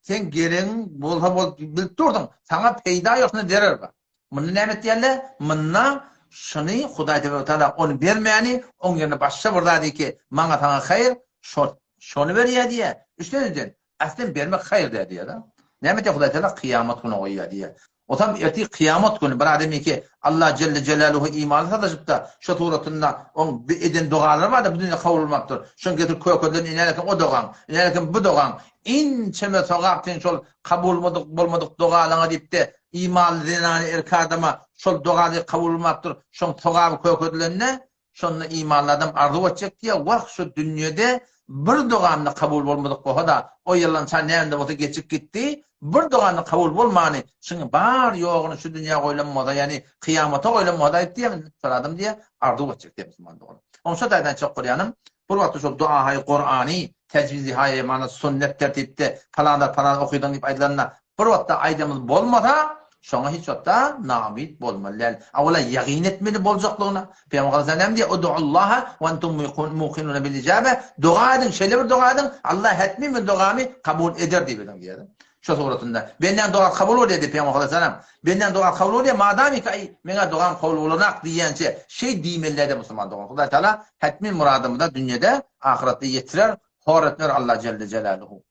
Seň geregiň bolsa bolup bilip dursuň, saňa peýda ýok, şunda zerer bar. Munda näme etýärler? Munda şuny Hudaý Tebaraka Taala ony bermäni, oň ýerine başga bir zady ki, maňa saňa haýyr, şo şony berýär diýýär. Üçlenjiden, Aslem bermek haýyr däl diýýär-de. Näme diýýär Hudaý Teala kyýamat güni goýýar diýýär. Otam ertir kyýamat güni bir adam ýeke Allah Jelle Jelaluhu imanly sataşypda şo suratynda oň eden dogalary barda bu dünýede kabul bolmapdyr. Şoň getirip kökezlen iner eken o dogaň, iner eken bu dogaň. Inçeme sogap seň şol kabul bolmadyk dogalaňa diýipde imanly zenany erkek adama şol doga kabul bolmapdyr. Şoň sogaby kökezilende Şonda imanly adam arzuw etjek diýýär, Wah, şu dünýede bir dogam-da kabul bolmadyk bolsa-da, o ýylança näme-de bolsa geçip gitdi, bir dogam-da kabul bolmany, şuň bar-ýoguny şu dünýä goýlan bolsa, ýagny kyýamata goýlan bolsa aýt diýýär, şol adam diýýär, arzuw etjek diýýär musulman dogan. Onuň şo taýdan aýtjak bolýanym, bir wagtda şol duahaýy Kurany, tejwizihaýy mana sünnet tertipde palan zat palan okydyň diýip aýdylanda, Bir wagtda aýdamyz bolmasa, şoňa hiç wagtda naumyt bolmaly däl. Awala ýagyn etmeli boljaklygyna. Pygamber aleyhisselam näme diýýär? Udullaha we entum muqinuna bil ijabe. Doga ediň, şeýle bir doga ediň, Allah hetmi men dogamy kabul eder diýip ediň diýýär. Şo suratynda. Bendäň dogasy kabul bolýar diýip Pygamber aleyhisselam. Bendäň dogasy kabul bolýar, madamiki aý meňä dogam kabul bolanak diýýänçe şeý diýmeli däl musulman dogan. Hudaý Taala hetmi myradymyza dünýede, ahyretde ýetirer, hor etmer Allah jelle jelaluhu.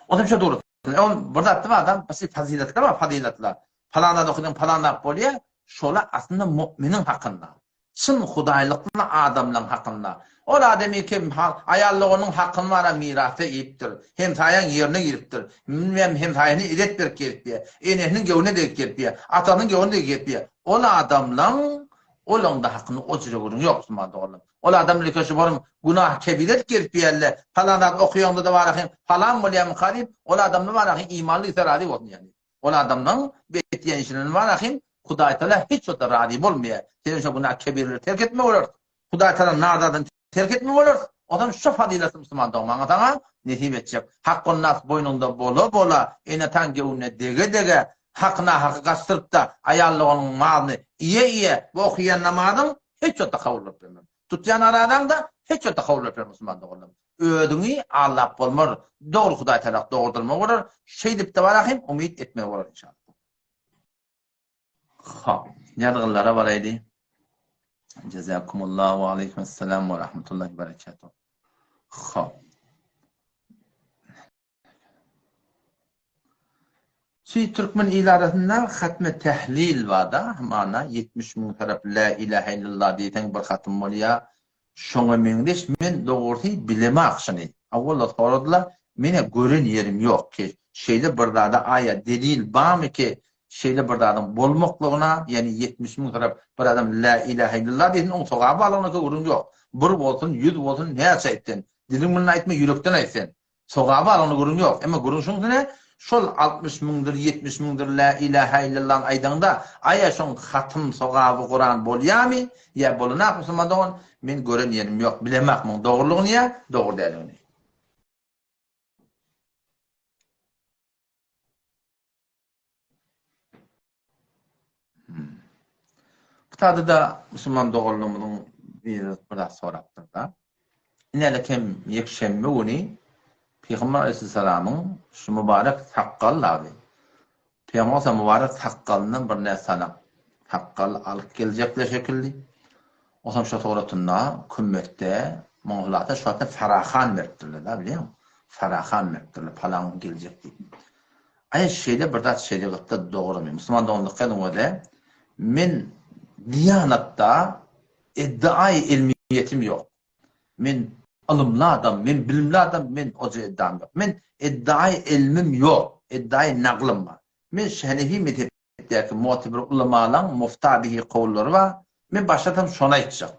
Otam şo dogry. Ol bir zatda bar adam, bir fazyletler bar, fazyletler. Palan zat okadyň, palan zat bolýar. Şolar aslynda mu'miniň hakynda. Çyn hudaýlykly adamlaryň hakynda. Ol adamy kim aýal doganyň hakyny bara mirasda iýipdir. Hemsaýaň ýerine giripdir. Bilmem hemsaýasyna ezet berip gelipdir. Enesiniň göwnüne degip gelipdir. Atasynyň göwnüne degip gelipdir. Ol adamlaň olaňda hakyny o jüre görüň ýok musulman doganlar. Ol adam bilen köşe borum günah kebire edip gelip ýerle, palan zat okuýaňda-da barahyň palan bolýamyka diýip, ol adamda barahyň imanly ise razy bolsun ýagny. Ol adamlaň bet diýen işinden barahyň Hudaýtagala hiç wagtda razy bolmaýar. Sen şo günah kebireleri terk etme bolar. Hudaýtagala narzadyny terk etme bolar. Ozan şo fazylaty musulman dogan maňa saňa nesip etjek. Hakkun nas boýnuňda bola-bola, ene-ataň göwnüne dege-dege, haky-nahaky gaçdyryp-da aýal doganyň malyny iýe-iýe bu okaýan namazyň Hiç wagtda kabul bolup bilmez. Tutýan arazaň-da hiç wagtda kabul bolup bilmez musulman doganlarym. Özüňi aldap bolmaz. Dogry Hudaý tarap dogurdyrma bolar. Şeýdip-de barahym umyt etmeli bolar inşallah. Hop, ýazgylara baraýly. Jazakumullah we aleýkum assalam we rahmetullahi we berekatuh. Hop. Şu türkmen il arasynda hatme tehlil barda, hamana 70 müň tarap la ilahe illallah diýseň bir hatym bolýar. Şoňa meňzeş men dogrusy bilemak şuny. Awwala soradylar, menä gören ýerim ýok ki, şeýle bir zada aýa delil barmy ki, şeýle bir zadyň bolmaklygyna, ýagny 70 müň tarap bir adam la ilahe illallah diýsin, oň sogaby barlygyna gürrüň ýok. Bir bolsun, ýüz bolsun, näçe aýt sen. Diliň bilen aýtma, ýürekden aýt sen. Sogaby bar onda gürrüň ýok. Emma gürrüň şuň üstüne şol 60 müňdür, 70 müňdür lä ilähä illallany aýdaňda, aýa şoň hatym sogaby Kuran bolýamy ýa bolanakmy musulman dogan, men gören ýerim ýok, bilemak muň dogrulygyny ýa dogry däldigini. Bu taýda-da musulman doganlarymyzyň biri bir zat sorapdyr-da. Inälik hem ýekşenbe güni. Pygamber aleýhissalamyň şu mübarek sakgal lazy. Pygamber bolsa mübarek sakgalyndan bir näçe sanak sakgal alyp geljekler şekilli. Onsoň şo suratynda kümmetde muňa hulasa şu wagtda Farahan beripdirler da bilýäňmi? Farahan beripdirler palaň geljek diýip. Aý şeýle bir zat şerigatda dogrumy? Musulman doganlyk ediň öde. Men diýanatda iddiaý ilmiýetim ýok. Men ylymly adam, men bilimli adam, men oja iddiam ýok. Men iddiaý ilmim ýok, iddiaý naglym bar. Men Şenefi mezhepdäki mu'tebir ulamalaň mufta bihi kowullary bar. Men başlasam şony aýtjak.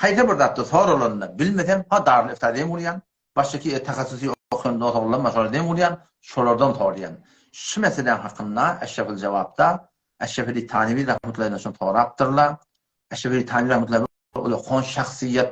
Haýsy bir zatda soralanda bilmesem, ha Darül Ifta deň urýan, başdaki tahassusy okan dost oglanlar bar şolara deň urýan, şolardan soraýan. Şu meseläň hakynda Eşrefil Jawapda Eşrefeli Tanewi rahmetullahi şony sorapdyrlar. Eşrefeli Tanewi rahmetullahi Ullakan şahsyýet,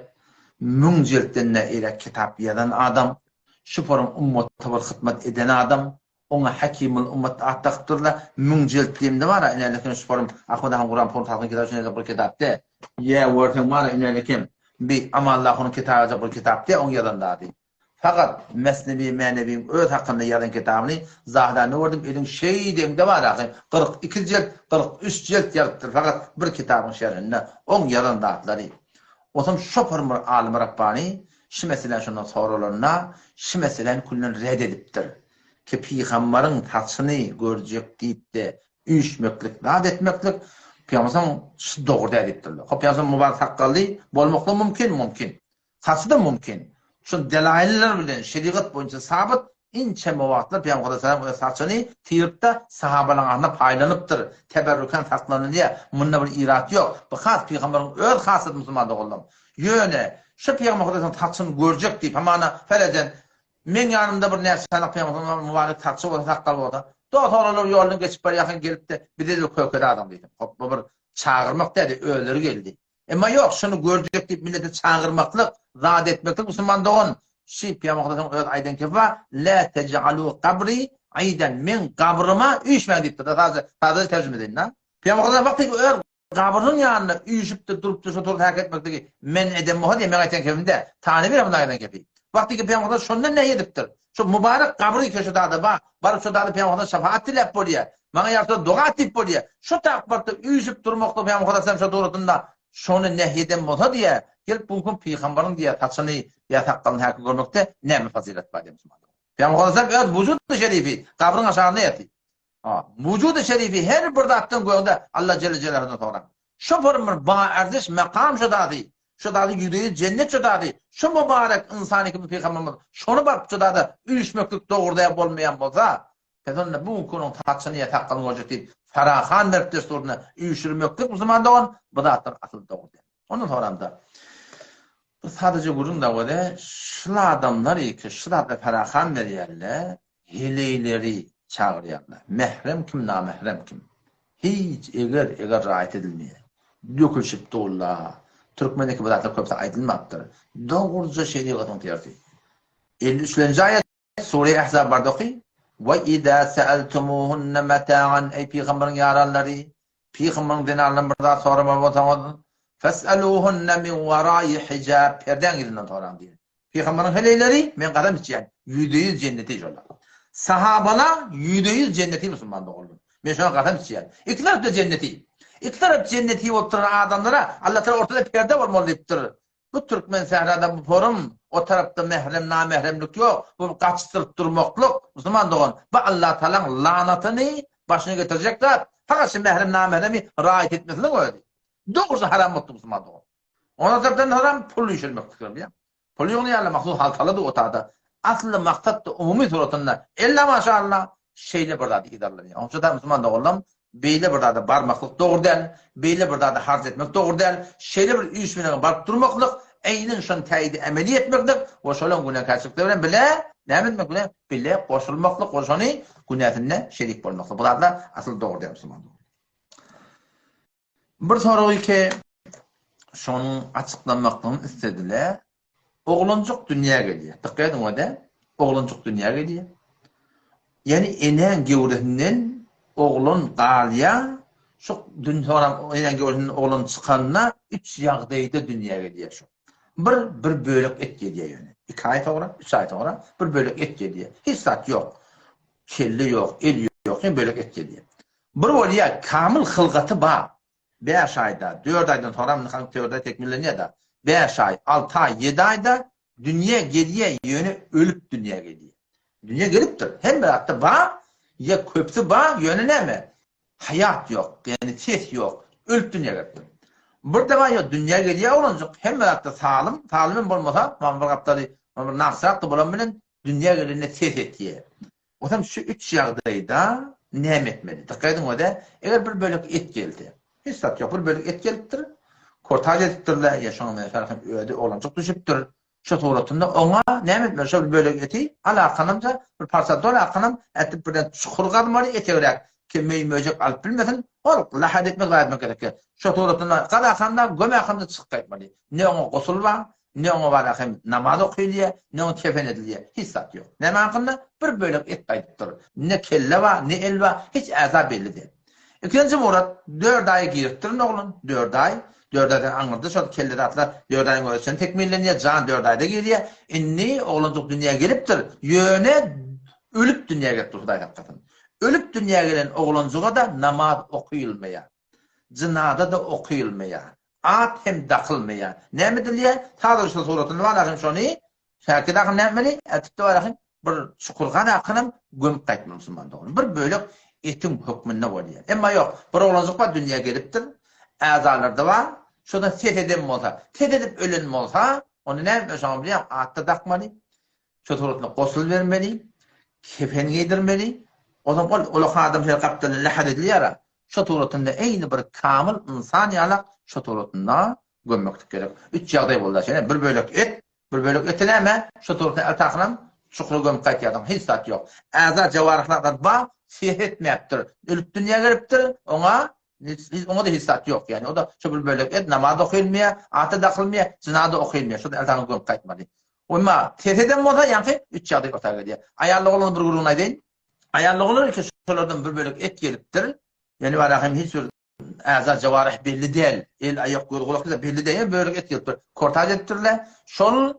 müň jiltden-de eýläk kitap ýazan adam, şu forum ummata bir hyzmat eden adam, oňa Hakimul ummat at dakypdyrlar, müň jilt diýemde bar-a, inälekem şu forum Ahmet han Kuran forum salgyn kitaby şeýle bir kitap dä, ýa görseň bar-a inälekem bi Amanlahunyň kitaby bir kitap dä oň ýazan zady. Fakat Mesnewi Mänewiň öz hakynda ýazan kitabyny Zahidanda gördüm, eliň şeýdeňde bar ahy, 42 jilt, 43 jilt ýazypdyr fakat bir kitabyň şerhinde oň ýazan zatlary. Onsoň şopur bir alymy Rabbany şu meseläni şondan soralanda, şu meseläni küllen red edipdir. Ki pygambaryň saçyny görjek diýip-de üýşmeklik, zat etmeklik, pygambaryň şu dogry däl diýipdirler. Hop, pygambaryň mubarek sakgally bolmaklygy mümkin, mümkin. Saçy-da mümkin. Şol delaýyller bilen şerigat boýunça sabyt, inçeme wagtlar Pygamber aleyhisselam öz saçyny syryp-da, sahabalaryň arasynda paýlanypdyr. Teberrüken saklanylýar. Munda bir irat ýok. Bu has Pygamberiň öz hasaty musulman doganlarym. Ýöne, şu Pygamber aleyhisselam saçyny görjek diýip, hamana, ferezen, meň ýanymda bir näçe sany Pygamber mübarek saçy bolsa, sakgaly bolsa, dos-oglanlar ýoldan geçip barýarkan gelip-de, bize-de kökedi adam diýdim. Hop, bu bir çagyrmak däl-de, özleri geldi. Emma ýok, şuny görjek diýip milleti çagyrmaklyk, zat etmeklik musulman dogan, şi Pygamber öz aýdan kepi bar, La tej'alu kabri aýdan, meň gabryma üýşmäň diýipdir. Sadece, sadece terjime edeýin da. Pygamber wagty öz gabrynyň ýanynda üýşüpdir, durupdyr, şo turup hereket etmekligi men eden bolsa diýip, meň aýtýan kepim däl. Tany bir aýdan kepi. Wagty Pygamber şondan nähi edipdir? Şu mübarek gabry ki şu dada bar, baryp şu dada Pygamber şefaat diläp bolýar. Maňa ýa doga et diýip bolýar. Şu takbarda üýşüp durmakda Pygamber aleyhisselam şo dogrusynda şony nehy eden bolsa diýýär, gelip bu gün pygambaryň diýýär saçyny ýa sakgalyny häki görmekde näme fazylet bar diýýär musulman. Pygamber aleyhisselam öz wujudy şerifi gabryň aşagynda ýatyr. Ha, wujudy şerifi her bir zatdan gögde Allah jelle jelaluhudan soraň. Şu bir bir baerziş makam şu zady, şu zady ýüzde cennet şu zady, şu mübarek insan kimi pygamberimiz şony baryp şu zada üýşmeklik dogry däl bolmaýan bolsa, Pes onda bu günki onuň saçyny ýa sakgalyny görjek diýip, Farahan berip dessuryna üýşürmeklik musulman dogan, bu zatlar asyl dogry däl. Ondan soramda, bu sadaja gürrüň da wele, şul adamlar iki şu zatlar Farahan berýärler, heleýleri çagyrýarlar. Mährem kim, namährem kim? Hiç eger, eger raýat edilmeýär. Dökülişip durlar. Türkmendeki bu zatlar köpüsi aýdylmapdyr. Dogruja şerigatyň tersi. 53-lenji aýat. Sure Ahzab barda oky. We iza sa'altumuhunna mata'an eý pygamberiň ýaranlary, pygamberiň zenanlaryndan bir zat soramaly bolsaňyz, fes'aluhunna min wara'i hijab perdäň yzyndan soraň diýen. Pygamberiň heleýleri men kasam içýän 100% jenneti şolar. Sahabalar 100% jenneti musulman doganlar. Men şoňa kasam içýän. Iki tarapda jenneti. Iki tarap jenneti bolup duran adamlara Allah Taala ortada perde bolmaly diýipdir. Bu türkmen sährada bu forum o tarapda mährem namähremlik ýok bu gaçdyryp durmaklyk musulman dogan bu Allatagalaň lanatyny başyna getirjek zat fakat şu mährem namähremi raýat etmesiniň özi dogrusy haram bolupdyr musulman dogan ona tarapdan haram pul üýşürmeklik bilýäň pul ýygnaýarlar mahsus haltalady o tada asly maksat umumy suratynda ella maşallah Şeýle bir zady yzarlanýar. Onuň üçin musulman doganlarym, beýle bir zada barmaklyk dogry däl, beýle bir zady harç etmek dogry däl, şeýle bir üýşmeleňe baryp durmaklyk, eýnen şony täýidi emeli etmeklik we şolaň günäkärçilikleri bilen bile näme etmek bilen bile goşulmaklyk we şony günäsinde şerik bolmaklyk. Bu zatlar asyl dogry däl musulman doganlar. Bir sorag ki, şonuň açyklanmaklygyny islediler. Oglanjyk dünýä gelýär. Dykgat ediň o-da, oglanjyk dünýä gelýär. Ýagny enäň gewresinden oglan galýar. Şu soňra enäň gewresinden oglan çykanda üç ýagdaýda dünýä gelýär şu. Bir bir bölek et gelýär ýöne. Iki aý soňra, üç aý soňra bir bölek et gelýär. Hiç zat ýok. Kelle ýok, el ýok, ýöne bölek et gelýär. Bir bolýar, kamyl hylgaty bar. Bäş aýda, dört aýdan soňram indi hany dört aý tekmillenýär-de. Bäş aý, alty aý, ýedi aýda dünýä gelýär, ýöne ölüp dünýä gelýär. Dünýä gelipdir. Hemme zatda bar, ýa köpüsi bar, ýöne näme? Haýat ýok, ýagny ses ýok. Ölüp dünýä gelipdir. Bir de bar ýok, dünýä gelýär oglanjyk, hemme zatda salym, salym hem bolmasa, mana bir gapdaly, mana bir nagsrak-da bolan bilen dünýä gelende ses etýär. Onsoň şu üç ýagdaýda näme etmeli? Dykgat ediň özä, eger bir bölek et gelse, hiç zat ýok, bir bölek et gelipdir, kortaž edipdirler, ýa şoňa meňzeş hem özi oglanjyk düşüpdir, şo suratynda oňa näme etmeli? Şo bir bölek eti alakanamja, bir parça dolakanam ätip birden çukur gazmaly, etegräk ki möý-möjek alyp bilmesin, ol lahat etmek zat etmek gerek. Şo suratynda gazakanda, gömäkanda çykyp gaýtmaly. Ne oňa gusul bar, Ne oňa bara hem namaz okylýar, ne oňa kefen edilýär. Hiç zat ýok. Näme hakynda? Bir bölek et gaýdypdyr. Ne kelle bar, ne el bar, hiç äza belli däl. Ikinji murat, dört aýa giripdirin oglan, dört aý. Dört aýdan aňyrda şol kelle zatlar dört aýyň özi üçin tekmillenýär, jan dört aýda girýär. Indi oglanjyk dünýä gelipdir, ýöne ölüp dünýä gelipdir, Hudaý saklasyn. Ölüp dünýä gelen oglanjyga-da namaz okylmaýar. Jynaza-da okylmaýar. At hem dakylmaýar. Näme edilýär? Sazlaşyk suratynda bar ahym şony Şäkir ahym näme etmeli? Ätipde bar ahym bir çukur gan akynam gömüp gaýtmaly musulman dogany. Bir bölek etiň hökmünde bolýar. Emma ýok, bir oglanjyk bar dünýä gelipdir. Äzalarda bar. Şodan ses eden bolsa, ses edip ölen bolsa, onda näme etmeli şoňa bilýäňmi? At-da dakmaly. Şo suratynda gosul bermeli, kefen geýdirmeli. Onsoň ol ulak adam şeýle gapdalynda lähät edilýär-ä. Şo suratynda eýni bir kamyl ynsan ýalak şo suratynda gömmeklik gerek. Üç ýagdaý boldy şeýle bir bölek et, bir bölek eti näme? Şo suratynda el takylan çukura gömüp gaýtýarsyň hiç zat ýok. Äza jewaryhlardan bar ses etmäpdir. Ölüp dünýä gelipdir oňa oňa-da hiç zat ýok ýagny o-da şo bir bölek et namaz okylmaýar, ata dakylmaýar, jynaza okylmaýar. Şo el takylan gömüp gaýtmaly. Emma ses eden bolsa ýaňky üç ýagdaý orta gelýär. Aýally oglan bir gürrüňini aýdaýyn. Aýally oglan eken şolardan bir bölek et gelipdir. Ýöne bara hem hiç bir äza jawarih belli däl. El, aýak, göz, gulak diýip belli däl. Ýöne bölek et gelipdir. Kortaj edipdirler. Şol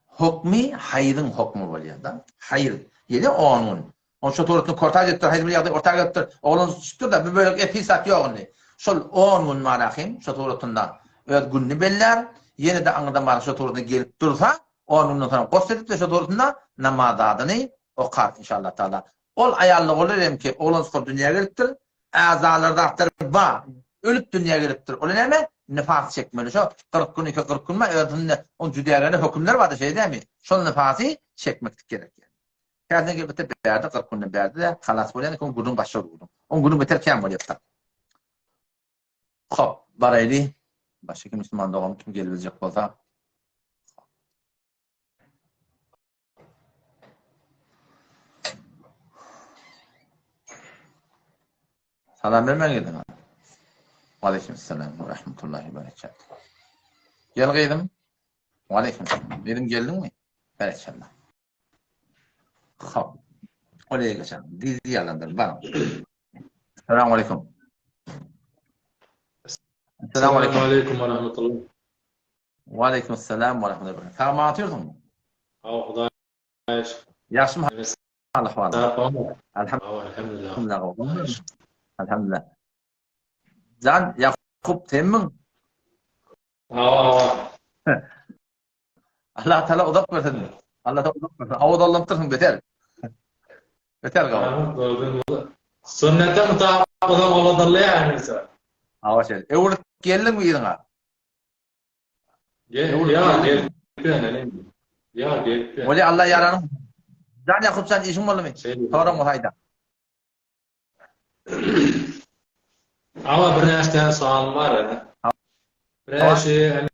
hokmy haýzyň hokmy bolýar-da. Haýz. Ýene 10 gün. Ol şo suratny kortaj edipdir, haýsy bir ýagdaý orta gelipdir. Oglan düşüpdir-de, bir bölek et hiç zat ýok indi. Şol 10 gün bara hem şo suratynda öz gününi bellär. Ýene-de aňyrdan bara şo suratynda gelip dursa, 10 günden soň gosl edip-de şo suratynda namaz zadyny okar inşallah taala. Ol aýally bolar hem ki, oglan çykyp dünýä gelipdir, äzalary zatlary bar, ölüp dünýä gelipdir. Ol näme? Nifas çekmeli. Şo 40 gün, 2 40 gün özünde on jüdägene hökümler bardy, şeý dämi? Şol nifasy çekmeklik gerek. Käsine gelip biter bärde 40 günden bärde-de halas bolýan eken, gürrüň başga bir gürrüň. Oň gürrüň beter kän bolýar. Hop, baraýly. Başga kim musulman dogan kim gelebiljek bolsa. Salam bermän geldiň. Waleýkim salam we rahmetullahi we berekatuh. Gel gyzym. Waleýkim salam. Gyzym geldiňmi? Berekella. Hop. Oraya geçelim. Dizi ýalandyr. Bar. Salam aleýkum. Salam aleýkum we rahmetullah. Wa aleýkum salam we rahmetullah. Sag aman otyrsyňmy? Hawa, Hudaýa şükür. Ýagşymy hal ahwal? Alhamdulillah. Alhamdulillah. Jan Ýakup senmiň? Hawa, hawa. Allah Taala uzak bersin. Allah Taala uzak bersin. Awaz alnypdyrsyň beter. Beter gawy. Sünnete mutabak bolsaň oladyrlaýar hemişe. Hawa şeýle. Öwrülip geldiňmi yzyňa? Bolýa Allah ýaranyň. Jan Ýakup jan işiň boldumy? Soraň bolsa aýda. Aga birnäçe täze sowalyň bar ene. Birnäçe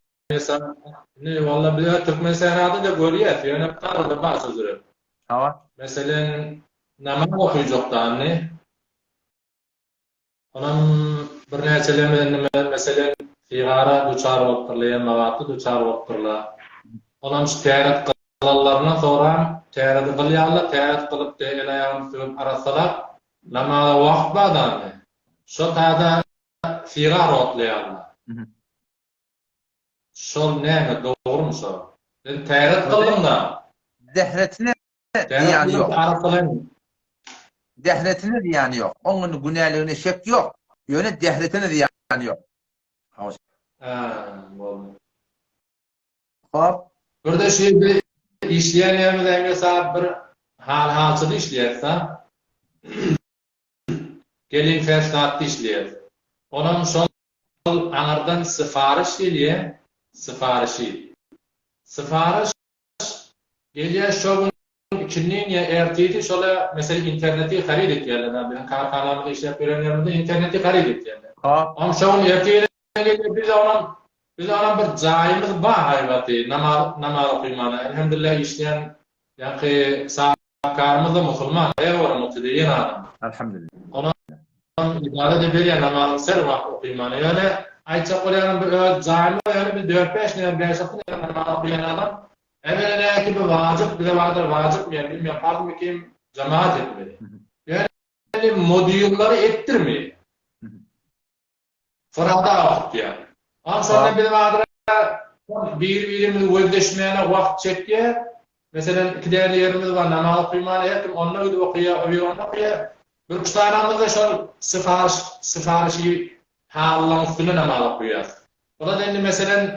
indi walla biz türkmen sährada da görýäs, ýöne arada bar şu jüre. Hawa. Meselen namaz okyjakda indi. Onam birnäçelerimiz indi meselem sigara duçar bolupdyrlar, ýa magatly duçar bolupdyrlar. Onam şu täret kylanlaryndan soram täredi kylýarlar, täret kylyp el-aýagyny süwüp arassalap, namaza wagt bar-da indi. Şo taýda sigar otlaýarlar. Şol näme dogrumy şo? Sen täret kyldyňda. Dehretine zyýany ýok. Dehretine zyýany ýok. Oň indi günäligine şek ýok. Ýöne dehretine zyýany ýok. Hä, boldy. Hop. Birde şu ýerde işleýän ýerimiz äňe saat bir hal-halçyda işleýäs-da. Gelin ferşdatda işleýäs. Onam şol aňyrdan syfaryş gelýä, syfaryşy. Syfaryş gelýä şo gün ikindin ýa ertiri şola meselem interneti haryt etýärler-da biziň karhanamyzda işläp ýören ýerimizde interneti haryt etýärler. Hop. Onam şo gün ertir gelýär biz onam biz onam bir jaýymyz bar haýbaty namaz namaz okymana elhemdülillah işleýän ýaňky Karymyz-da musulman, her bir mutedeyyin adam. Elhamdülillah. Onam ibadet berýär namazyny ser wagt okymana. Ýöne aýtjak bolýanym bir öz jaýymyz bar, ýöne biz dört-bäş nefer, bäş-alty nefer namaz okaýan adam. Emelenäki bir wajyp, bize bardyr wajypmy ýa bilmeýän parzmy kim jemagat etmeli. Ýöne modýullary etdirmeýär. Syrada okutýar. Onam şonda biz bardyr bir-birimizi gözleşmäne wagt çekýär. Meselem, iki däne ýerimiz bar, namaz okymana her kim onda gidip okaýar, o biri onda okaýar. Bir üç sanamyzda şol syfaryş, syfaryşy halylaryň üstünde namaz okaýarys. Olar indi meselem,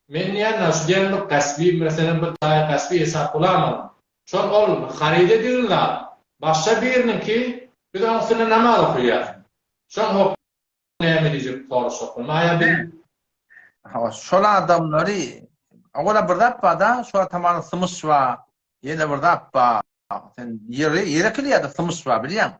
men diýýän-de, şu diýen bir gasby, meselem, bir jaý gasby hesap bolamyň? Şol ol haryt edilen zat. Başga biriniňki, biz onuň üstünde namaz okaýarys. Şoň hok näme diýjek soraşjak bolma aýa biz. Hawa şol adamlary ola bir zat barda şu atamanyň symyş bar ýene bir zat bar sen ýeri ýere kilýärde symyş bar bilýäň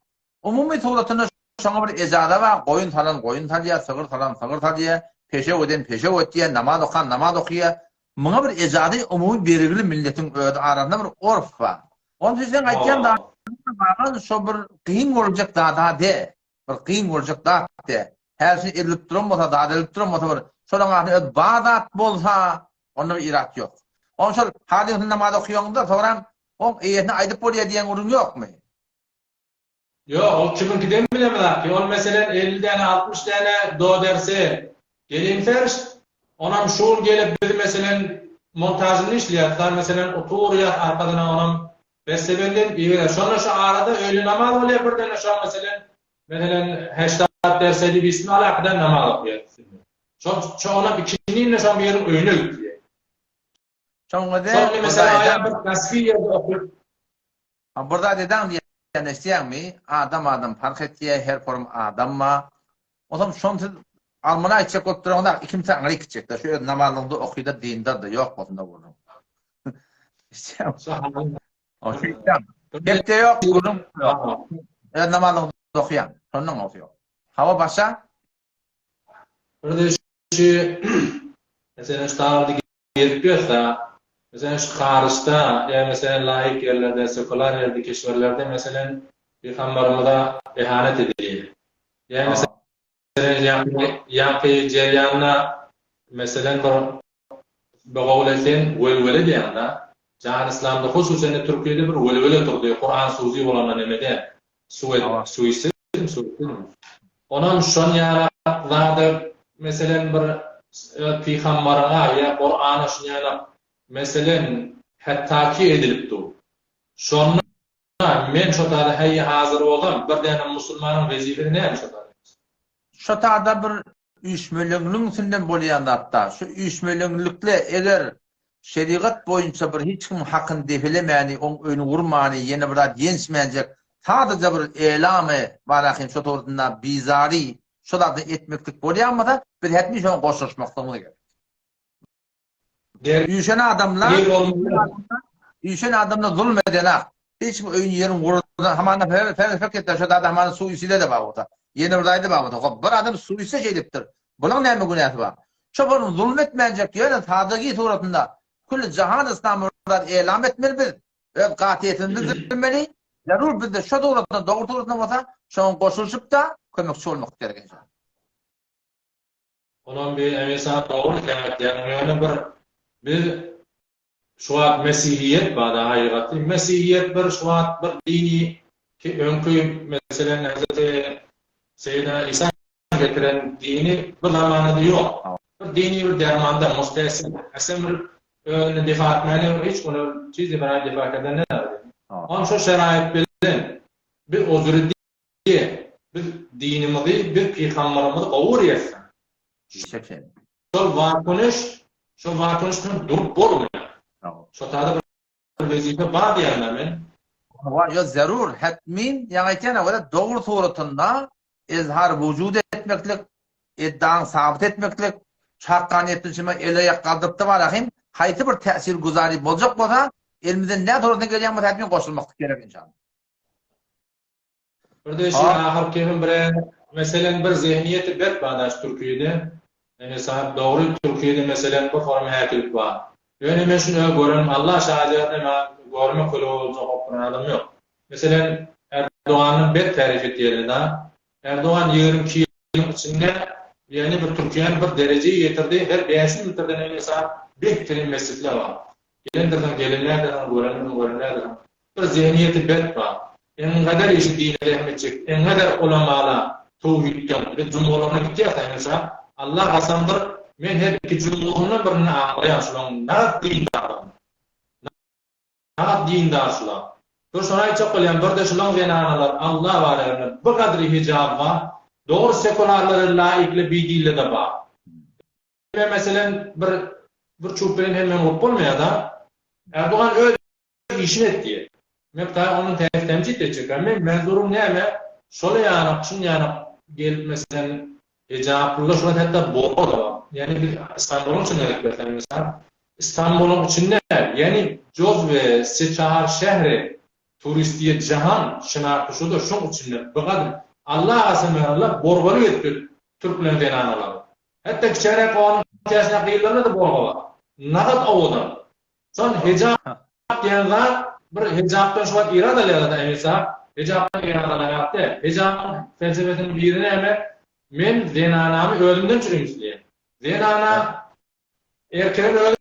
umumy suratynda şoňa bir ejaza bar goýun salan goýun salýar sygyr salan sygyr salýar peşew eden peşew etýär namaz okan namaz okýar muňa bir ejazy umumy bergili milletiň öz arasynda bir orf bar Onsoň sen aýtýan zadyň şo bir kyn boljak zada de. Bir kyn boljak zat de. Häzir şuny edilip duran bolsa, zat edilip duran bolsa bir şolaň arasynda öz bar zat bolsa, onda bir irat ýok. Oň şol halyň namaz okaýaňda soňram oň eýesine aýdyp bolýar diýen gürrüň ýokmy? Ýok, ol kimiňkiden bilemizakki. Ol meselem 50 däne, 60 däne doderse, gelin ferşt, onam şu gün gelip biz meselem montažyny işleýäs-da, meselem oturýas arkadan onam besse-belli iberýär. Şonda şu arada öýle namaz bolýar, birden şoň meselem, meselem heşdat derse diýip ismi alakydan namaz okýar. Şol şo onam ikindin-de şoň biriniň öýüne gitýär. Şoňa de Şonda meselem aýa bir kasbi ýerde okyp Ha bir zat edaň diýen eşdýäňmi? Adam adam parh etýä, her forum adam ba. Onsoň şony siz almana aýtjak bolup duraňyzda ikimsi aňry gitjekde. Şu öz namazlygyňda okyda dindar-da ýok bolsun-da gürrüň. Eşdýäňmi? O şeýtan. Gep-de ýok, gürrüň ýok. Öz namazlygyňda okaýaň. Şondan gowsy ýok. Hawa başa. Bir-de şu meselem şu taýda gezip ýörse, meselem şu haryçda ýa meselem laýyk ýerlerde, sekular ýerde, keşwerlerde meselem pygambarymyza ihanet edilýär. Ýa meselem ýaňky ýaňky jerýanda meselem bir bir sen welwele diýýäň-de. Jahan yslamda hususan-da Türkiýede bir welwele turdy, Kuran suzy bolanda nemede, Suwed, Suisidmi, suisidmi? Onam şon ýalak zada, meselem, bir pygambaryňa ýa Kurana şun ýalak, meselem, hettaki edilip dur. Şonda men şo tada heý hazyr bolsam, bir däne musulmanyň wezipesi näme şo tada? Şo tada bir Üýşmeleňligiň üstünden bolýan zatda, şu üýşmeleňlikde eger şerigat boýunça bir hiç kimiň hakyny depelemän, oň öýüni gurmany, ýene bir zat ýençmänjek sadaja bir elamy bar ahym şo torsunda bizary şo zadyny etmeklik bolýan bolsa, biz hetmi şoňa goşulyşmaklygymyz gerek. Üýşen adamlar Üýşen adamlar zulum edenak. Hiç kim öýüni ýerini gurdan hamana felsefe etdi. Şo da hamana suiside de bar bolsa. Ýene bir zaýda bar bolsa. Hop bir adam suiside şeýdipdir. Bulaň näme günäsi bar? Şo bir zulum etmänjek ýöne sadagi suratynda külli jahan yslamy bir elam etmeli biz. Öz gatyýetimizi bildirmeli. Zerur bizde şo suratynda dogry suratynda bolsa şoňa goşulyşyp-da kömekçi bolmak gerek inşallah. Olam bir Emir-san dogry sen aýtýaň ýöne bir biz şu wagt mesihiýet barda hakykaty mesihiýet bir şu wagt bir dini ki öňki meselen Hezreti Seýidina Isa getiren dini bir zamanada ýok. Bir dini bir dermanda mustehsin. Aslen bir özüni defa etmäne bir hiç ony çizi bir defa eden ne On şu şerait bilen biz ozuri diye biz dinimizi, biz peygamberimizi gowy görýäs. Şol wakunyş, şol wakunyşdan durup bolmaýar. Şo tada bir wezipe bar diýýän men. Bar, ýo zerur, hetmin, ýaňy aýtýan-a, wela dogry suratynda ezhar wujud etmeklik, eddaň sabyt etmeklik, şu hakganiýet bilen el-aýak galdyrypda bar ahim, haýsy bir täsir güzary boljak bolsa, elimizden nä suratynda gelýän bolsa hetmin goşulmaklyk gerek inşallah. Birde şu ahyrky hem bir meselen bir zehniýeti berk bar daş Türkiýede. Ene sahip dogry Türkiýede meselen bir forum häkilik bar. Ýöne men şuny öz görenim Allah şaýat eme görme köle boljak hop bir adam ýok. Meselen Erdoganyň berk tarif etýärler da. Erdogan 22 ýylyň içinde ýani bir Türkiýäni bir derejeye ýetirdi. Her 500 metrden ene sahip behtirin mesjitler bar. Gelendirsiň gelenlerdirsiň görendirsiň görenlerdirsiň. Bir zehniýeti berk bar. Engadar işi dine zähmet çekip, engadar ulamala towhidden, biz jumgalaryna gitýäs hemişe, Allah kasamdyr, men her iki jumgasyndan birini aňlaýan şulaň nagt dindardygyny. Nagt dindar şular. Bir şony aýtjak bolýan, birde şulaň zenanalar Allah bar ýerinde bir gadry hijaby bar, dogry sekularlara laýykly bidinlede bar. Eme meselem bir bir çup bilen hemmeni urup bolmaýar da. Erdogan öz işini etdi. Men ta onuň täsir temjit etjek. Men menzurum näme? Şol ýanak, şun ýanak gelip meselem hijaplylar şuna hatda borga da bar. Ýani biz Istanbulyň içinde gelip bersem misal Istanbulyň içinde ýani joz we seçar şähri turistiýe jahan şynakly şudur şuň içinde bu gadr Allah gasam Allah borgaly gelip türkmen zenanalary. Hatda kiçeräk onuň ýaşyna gyzlarda-da borga bar. Nagat owadan. Şon hijap diýen zat bir hijapdan şu wagt irad alýarlar-da Emir sahap. Hijapdan irad alaýak däl. Hijabyň felsefesiniň biri näme? Men zenanamy özümden çürim isleýän. Zenana erkegiň özi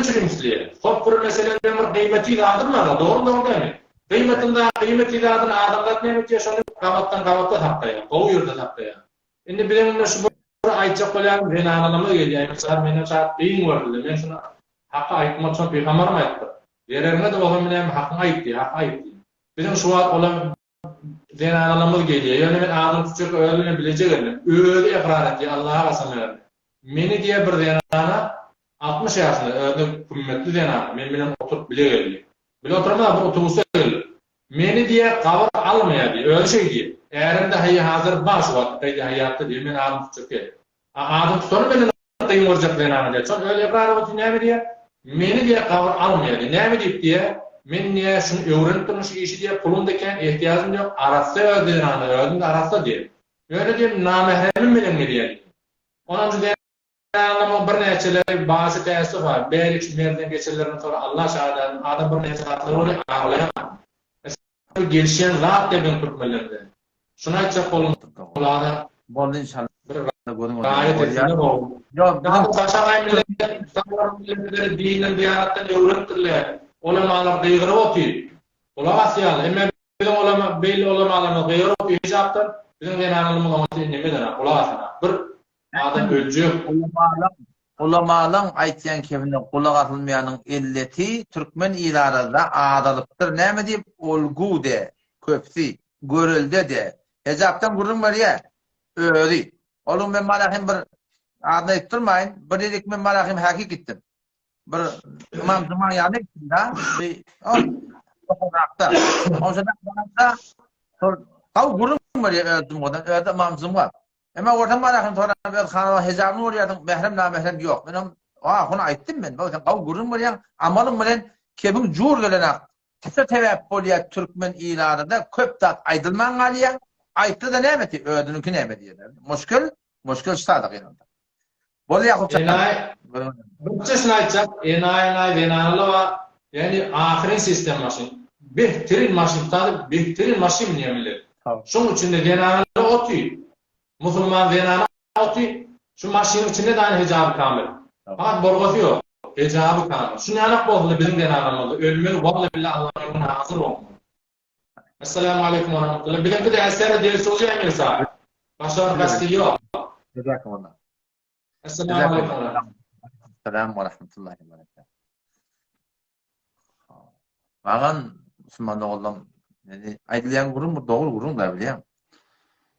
çürimsleýär. Hop bir mesele bilen bir gyýmeti zadym bar, dogry dogry dälmi? Gyýmatynda gyýmeti zadyny adamzat näme etýär şony gabatdan gabatda saklaýar, gowy ýerde saklaýar. Indi biziň indi şu bir aýtjak bolýanym zenanalarymyz gelýär, mysal menden şat gyň görüldi, men şuny haky aýtmak üçin pygamberem aýtdyr. Zereriňe-de bolsa men näme hakyňy aýt diýýär, haky aýt diýýär. Biziň şu wagt olam zenanalarymyz gelýär, ýöne men adyny tutjak özi bilen bileje geldim. Özi ykrar etdi, Allaha kasam berdi. Meni diýýär bir zenana 60 ýaşynda, özi hümmetli zenana, men bilen oturyp bile geldi. Bile oturamaz, bir otobusda geldik. Meni diýýär gabyr almaýar diýýär, özi şeý diýýär. Ärim-de haýýa hazir bar şu wagt, haýýa haýýatda diýýär, men adyny tutjak däl. A adyny tutany menden Gyň görjek zenana diýýär. Şol öz ykrary bolsa näme diýýär? Meni diýýär gabyr almaýar diýýär. Näme diýip diýýär? Men diýýär şuny öwrenipdirin şu işi diýýär, pulum-da kän, ehtiýajym-da ýok, arassa öz zenana, özüm-de arassa diýýär. Ýöne diýýär, namähremim bilen gelýär diýýär. Onam şu zenanlaryň birnäçeleri başy täessuf-a, bärik şu merden geçenlerinden soňra Allah şaýat adam birnäçe zatlar bolýar, aglaýar. Gelişýän zat däl biziň türkmenlerimize. Şuny aýtjak boldum Gulada. Boldy inşallah. Bir raýat etsinler oglum. Ýok biziň Başagaý millet milletleri dinden diýanatdan öwrenipdirler. Ulamalar gygyryp otyr. Gulak asýarlar. Emma biziň ulama beýle ulamalarymyz gygyryp otyr hijapdan. Biziň zenanlarymyz oňa nemeden gulak asanak. Bir Adam öljek. Ulamalaň ulamalaň aýtýan kebine gulak asylmaýanyň elleti türkmen il arasynda azalypdyr näme diýip olgu de köpsi görelde de hejapdan gürrüň berýä özi oluň men malahym bir adyny aýdyp durmaýyn bir ýerik men malahym häki gitdim bir ymam juma ýanyna gitdim da bir ýokarrakda onşa şol gawy gürrüň berýä öz jumgadan özi ymam jumga Emma görsem barasyny sorap öz hanyma hejabyny görýärsiň, mährem namährem ýok. Menem a hony aýtdym men. Bak sen gawy gürrüň berýäň, amalyň bilen kebiň jur gelenak. Şo sebäp bolýar türkmen ilatyda köp zat aýdylman galýar. Aýtsa-da näme etdi, özüniňki näme diýerler. Muşkil, muşkil ştada gynansak. Boldy Ýakup jan. Enaýy, birje şuny aýtjak, enaýy enaýy zenanalar bar, ýagny ahyryn sistem maşyn. Behtirin maşyn tutaly behtirin maşyn münýär millet. Şoň içinde zenanalar otyr. Musulman zenana otyr. Şu maşynyň içinde dany hijaby kamil. Fakat borgasy ýok. Hijaby kamil. Şuny ýanak bolsun biziň zenanamyzda ölmeli walla billa Allanyň öňünde hazir bolmaly. Essalamu aleýkum we rahmetullah. Biziňki de esere delsuzy Emir sahib. Başga bir gasty ýok. Jazakumullah. Essalamu aleýkum. Salam we rahmetullahi we berekatuh. Bagan musulman doganlarym, ýani aýdylýan gürrüň bir dogry gürrüň da bilýän.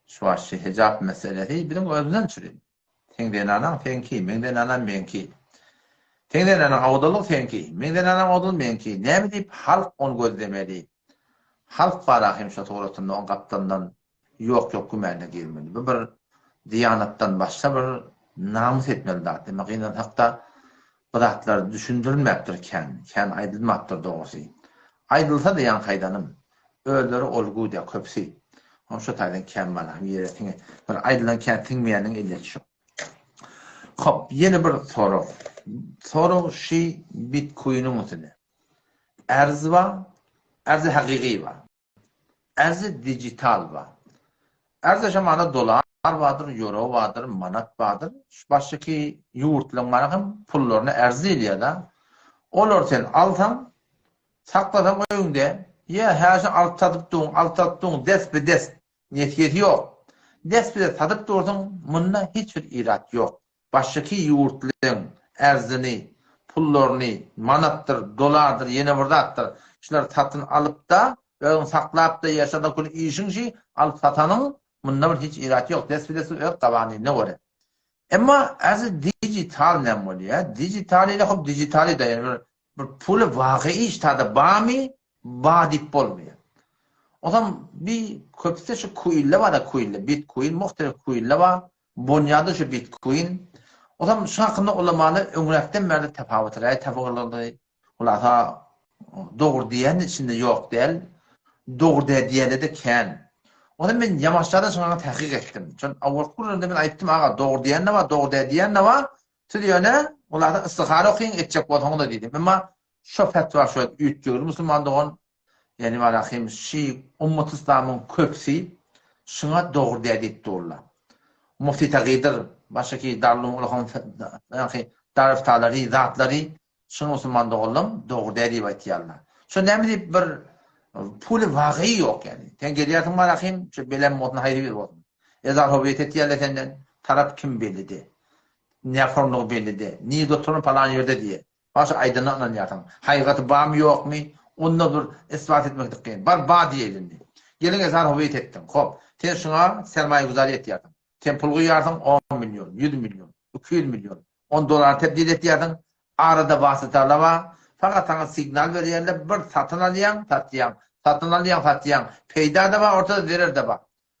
Şu wagtky hijap meselesi biziň özümizden çüri. Seň zenanaň seňki, meň zenanam meňki. Seň zenanaň owadanlygy seňki, meň zenanam owadanlygy meňki. Näme diýip halk ony gözlemeli? Halk bar ahym şo suratynda oň gapdalyndan Ýok ýok gümänine girmeli. Bu bir diýanatdan başga bir namys etmeli zat. Emma gynansakda bu zatlar düşündirilmäpdir kän, kän aýdylmapdyr dogrusy. Aýdylsa-da ýaňky aýdanym, özleri olguda köpüsi. Oň şo taýdan kän mana hem ýere siňe, bir aýdylan kän siňmeýäniň elleti şo. Hop, ýene bir sorag. Sorag şi bitkoiniň üstüne. Ärz bar, ärzi hakyky bar. Ärzi digital bar. Ärze şo mana dolar bardyr, ýuro bardyr, manat bardyr. Şu başdaky ýurtlaryň mana hem pullaryna ärz diýilýär-de. Olary sen alsaň, saklasaň öýüňde, ýa häzir alyp satyp duň, alyp satyp duň, dest-be-dest, nesýesi ýok. Dest-be-dest satyp dursuň, munda hiç bir irat ýok. Başdaky ýurtlaryň ärzini, pullaryny, manatdyr, dolardyr, ýene bir zatdyr, şulary satyn alyp-da, özüň saklap-da ýaşadan kün işiň şi, alyp satanyň, munda bir hiç irat ýok, dest-bi-dest öz gawanyna görä. Emma äzi dijital näme bolýar? Dijital ile hop dijitaly-da, ýagny bir bir puly waky iş tada barmy, bar diýip bolmaýar. Onsoň bi köpüsi şu kuille bar-da kuille, bitkoin, muhtelif kuille bar, Bonýada şu bitkoin. Ozam şu hakynda ulamalar öňräkden bäri tapawut raý tapygylygy hulasa dogry diýen içinde ýok däl. Dogry däl diýende-de kän. Ozam men ýamaşjadan şuňa tahkyk etdim. Şol awalky gürrüňde men aýtdym aga dogry diýen-de bar, dogry däl diýen-de bar. Siz ýöne hulasa istihara okyň etjek bolsaňyz-da diýdim. Emma şo fetwa şo üýtgegli musulman dogan Ýani barahym şi ummat yslamyň köpsi şuňa dogry däl diýip durlar. Mufti Tagydyr, başgaky Darul Ulum ýaňky dariftalary, zatlary şuny musulman doganlam dogry däl diýip aýtýarlar. Şo näme diýip bir puly wagy ýok ýani. Sen gelýärsiň barahym şu belem bolsun haýsy biri bolsun. Ezar howiyet etýärler senden, tarap kim bellidi. Näformlygy bellidi. Nirde oturan palan ýerde diýe. Başga aýdanyna ynanýarsyň. Haýygaty barmy ýokmy, onda bir isbat etmeklik kyn. Bar bar diýeýli indi. Gelin ezan howýet etdiň. Hop. Sen şuňa sermaýaguzary etýärsiň. Sen pul guýýarsyň on million, ýüz million, 200 million. On dolary tebdil etýärsiň. Arada wasytalar bar. Fakat saňa signal berýärler, bir satyn alýaň, satýaň. Satyn alýaň, satýaň. Peýda-da bar, ortada zerer-de bar.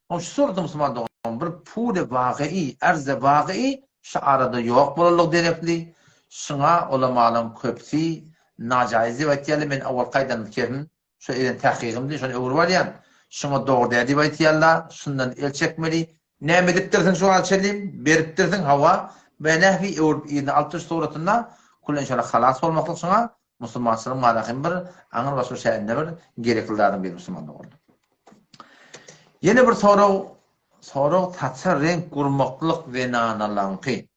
Oň şu surata musulman dogan bir puly wagyý, arz-e wagyý şu arada ýok bolanlygy derekli, şuňa ulamalaryň köpüsi najaýyz diýip aýtýarlar, men owalky aýdan kesim şu eden tahkygymdy, şony öwrüp alýan, şuňa dogry däl diýip aýtýarlar, şundan el çekmeli, näme edipdirsiň şu wagta çenli, beripdirsiň, hawa, be nähili öwrüp yzyna alypdyr şu suratynda, kul enşalla halas bolmaklyk şuňa, Musulmançylygyň manasy hem bir, aňry başga şäýinde bir gerekli zadyň biri musulmanda boldy. Ýene bir sorag, sorag saça reňk gurmaklyk zenanalaňky.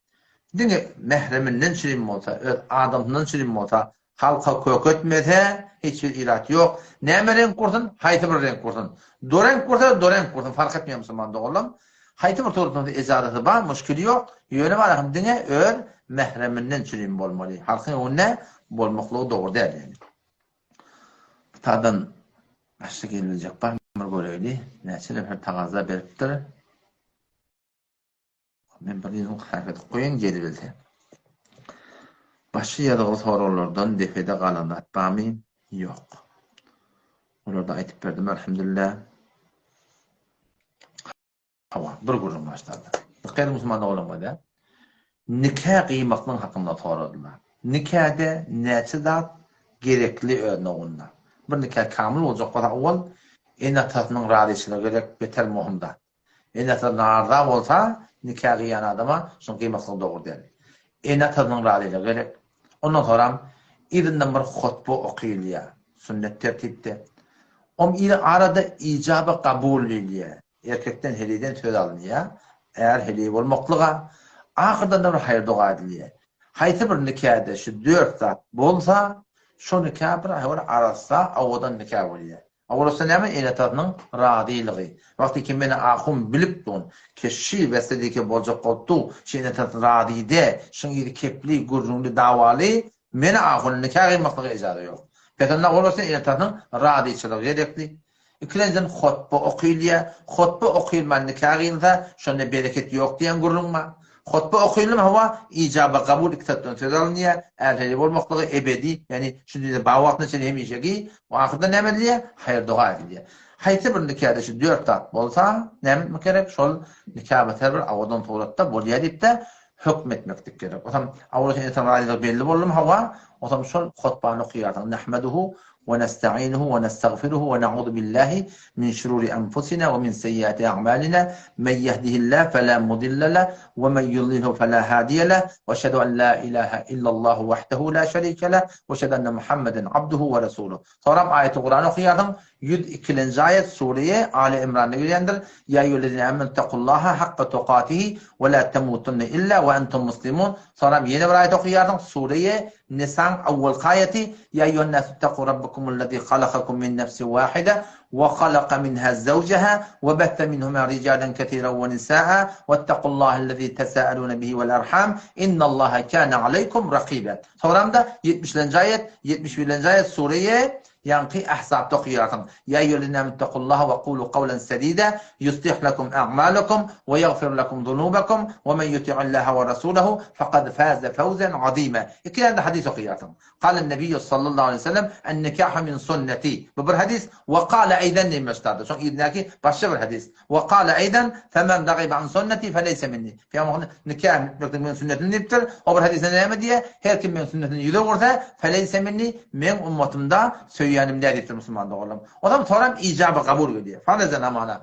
Diňe mähreminden çürim bolsa, öz adamsyndan çürim bolsa, halka köketmese, hiç bir irat ýok. Näme reňk gursun, haýsy bir reňk gursun. Do reňk gursa, do reňk gursun, fark etmeýär musulman doganlarym. Haýsy bir suratynda ejazasy bar, muşkili ýok, ýöne barahym diňe öz mähreminden çürim bolmaly, halkyň öňünde bolmaklygy dogry däl ýöne. Bu taýdan başga gelibiljek barmy bir göreýli, näçe nefer tagaza beripdir. Men bir ýylyň hasap edip goýaýyn gelibilse. Başga ýazgyly soraglardan depede galan zat barmy? Ýok. Olarda aýtyp berdim elhamdülillah. Hawa, bir gürrüň başlady. Dykgat musulman oglan bolýar. Nika gyýmaklygyň hakynda soradylar. Nikada näçe zat gerekli öz nowunda. Bir nika kamyl boljak bolsa owal ene-atasynyň razyçylygy gerek, beter möhüm zat. Ene-atasy narza bolsa, nika gyýan adama şuny gyýmaklygy dogry däl. Ene-atasynyň razylygy gerek. Ondan soram yzyndan bir hutba okylýar, sünnet tertipde. Om iri arada ijaba kabul diýilýär. Erkekden heleýden söz alynýar, är heleý bolmaklyga, ahyrdan-da bir haýyr-doga edilýär. Haýsy bir nikada şu dört zat bolsa, şo nika bir arassa, owadan nika bolýar. Owalasa näme ene-atasynyň razylygy. Wagty ki meni ahun bilip dun, ke şi wesledike boljak bolup du, şi ene-atasy razy de, şiň yzy kepli, gürrüňli, dawaly, meni ahuny nika gyýmaklyga ejaza ýok. Pes onda owalasa ene-atasynyň razyçylygy gerekli. Ikilenjiden hotba okylýa, hotba okylman nika gyýylsa, şonda bereket ýok diýen gürrüň bar. Hotba okyldymy hawa, ijaba kabul ikitarapdan söz alynýar, ärheleý bolmaklygy ebedi, ýagny şu dünýede bar wagtyna çenli hemişeki, we ahyrda näme edilýär? Haýyr-doga edilýär. Haýsy bir nikada şu dört zat bolsa, näme etmek gerek? Şol nika beter bir owadan suratda bolýar diýip-de hökm etmeklik gerek. Otam awratyň ene razylygy belli boldumy hawa, otam şol hotbany okaýarsyň, Nahmeduhu we nesta'inuhu we nestagfiruhu we na'uzu billahi min şururi enfusina we min seyyiati a'malina men yehdihillahu fela mudilla leh we men yudlilhu fela hadiye leh we eşhedü en la ilahe illallahu wahdehu la şerike leh we eşhedü enne Muhammeden abduhu we resuluh. Soňram aýaty Kurany okaýarsyň, 102-nji aýat Sure-i Ali Imranda gelýändir, Ýa eýýühellezine âmenüttekullaha hakka tukatihi we la temutunne illa we entum muslimun. Soňram ýene bir aýat okaýarsyň, Sure-i Nisaň awwalky aýaty, Ýa eýýühennâsüttekû rabbekumüllezî halakakum min nefsin wâhide we halaka minhâ zewjeha we bethe minhumâ rijâlen kesîren we nisâ'a wettekullâhellezî tesâelûne bihi vel erhâm innallâhe kâne aleykum rakîbâ. Soňram-da ýetmişlenji aýat, 71-nji aýat Sure-i Ýaňky Ahzapda okaýarsyň, Ýa eýýühellezine âmenüttekullaha we kulu kawlen sedida ýuslih lekum a'malekum we ýagfir lekum zunubakum we men ýuti'illaha we rasulehu fekad faze fewzen azima. Iki ýerde hadys okaýarsyň. Kalen Nebiýu sallallahu aleýhi we sellem, En-nikahu min sunneti. Bu bir hadys. We kale eýden diýen başlarda. Şoň yzyndaky başga bir hadys. We kale eýden, Femen ragibe an sunneti feleýse minni. Pygamberimiz nikah etmeklik meniň sünnetim diýipdir. O bir hadysda näme diýýär? Her kim meniň sünnetimi ýüz öwürse, feleýse minni, meň ummatymda söýýänim däl diýipdir musulman doganlarym. Onam soram ijaby kabul gelýär. Farezen hamana.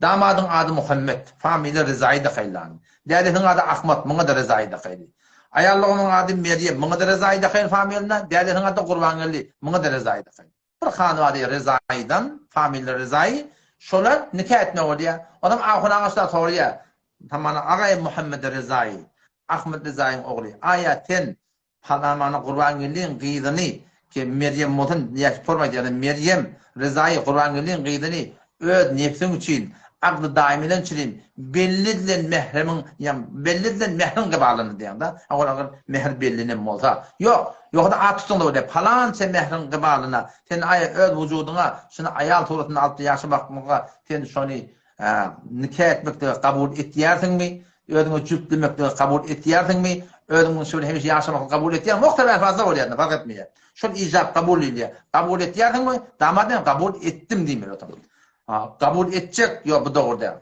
Damadyň ady Muhammet, familiýa Rezaýy dakaýlan. Dädesiniň ady Ahmat, muňa-da Rezaýy dakaýdy. Aýallygynyň ady Merýem, muňa-da Rezaýy dakaýyn familiýasyna, dädesiniň ady Gurbangeldi, muňa-da Rezaýy dakaýyn. Bir hanwady Rezaýydan, familiýa Rezaýy, şolar nika etmek bolýar. Onam ahun aga şular soraýar, Hamana agaý Muhammet Rezaýy, Ahmet Rezaýyň ogly, aýa sen Hamana Gurbangeldiň gyzyny, ki Merýem bolsun, ýa forma aýdýar, Merýem Rezaýy Gurbangeldiň gyzyny öz nebsiň üçin, agzy daýymydan çürim, belli edilen mähremiň, ýa belli edilen mähriň gybalynda diýýär-de. Ol agyr mähir bellenen bolsa. Ýok, ýogsa-da at tutsaň-da bolýar. Palança mähriň gybalyna, sen aý öz wujudyňa şuny aýal suratynda alyp ýaşamaklyga sen şony nika etmeklige kabul etýärsiňmi? Özüňe jübtlemeklige kabul etýärsiňmi? Özüň şu bilen hemişe ýaşamaklygy kabul etýärmi? Muhtelif elfazda bolýar, fark etmeýär. Şol ijap kabul diýilýär. Kabul etýärsiňmi? Damat men kabul etdim diýmeli oturyp. Kabul etjek, ýok bu dogry däl.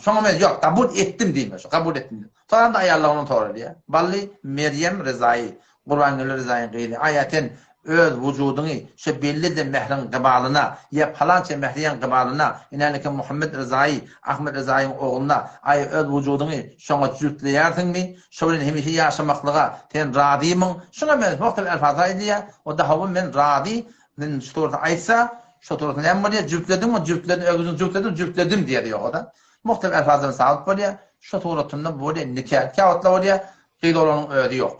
Şoňa men ýok, kabul etdim diýme, şo kabul etdim diýme. Soňra aýallar ondan soralýar. Bally Merýem Rezaýy, Gurbangeldi Rezaýyň gyzy, aýa sen öz wujudyňy şo belli edilen mähriň gybalyna, ýa palança mähriýaň gybalyna, inäniki Muhammet Rezaýy, Ahmet Rezaýyň ogluna, aýa öz wujudyňy şoňa jübtleýärsiňmi? Şo bilen hemişe ýaşamaklyga sen razymyň? Şuňa men muhtelif elfazda aýdylýar. O-da hawa men razy, Men şu torsy aýtsa, şo torsy näme bolýar? Jübtlediňmi? Jübtledim, özüň jübtledim, jübtledim diýer ýok-da. Muhtelif elfazdan sabyt bolýar. Şo suratynda bolýar nika. Käwagtlar bolýar, gyz oglanyň özi ýok.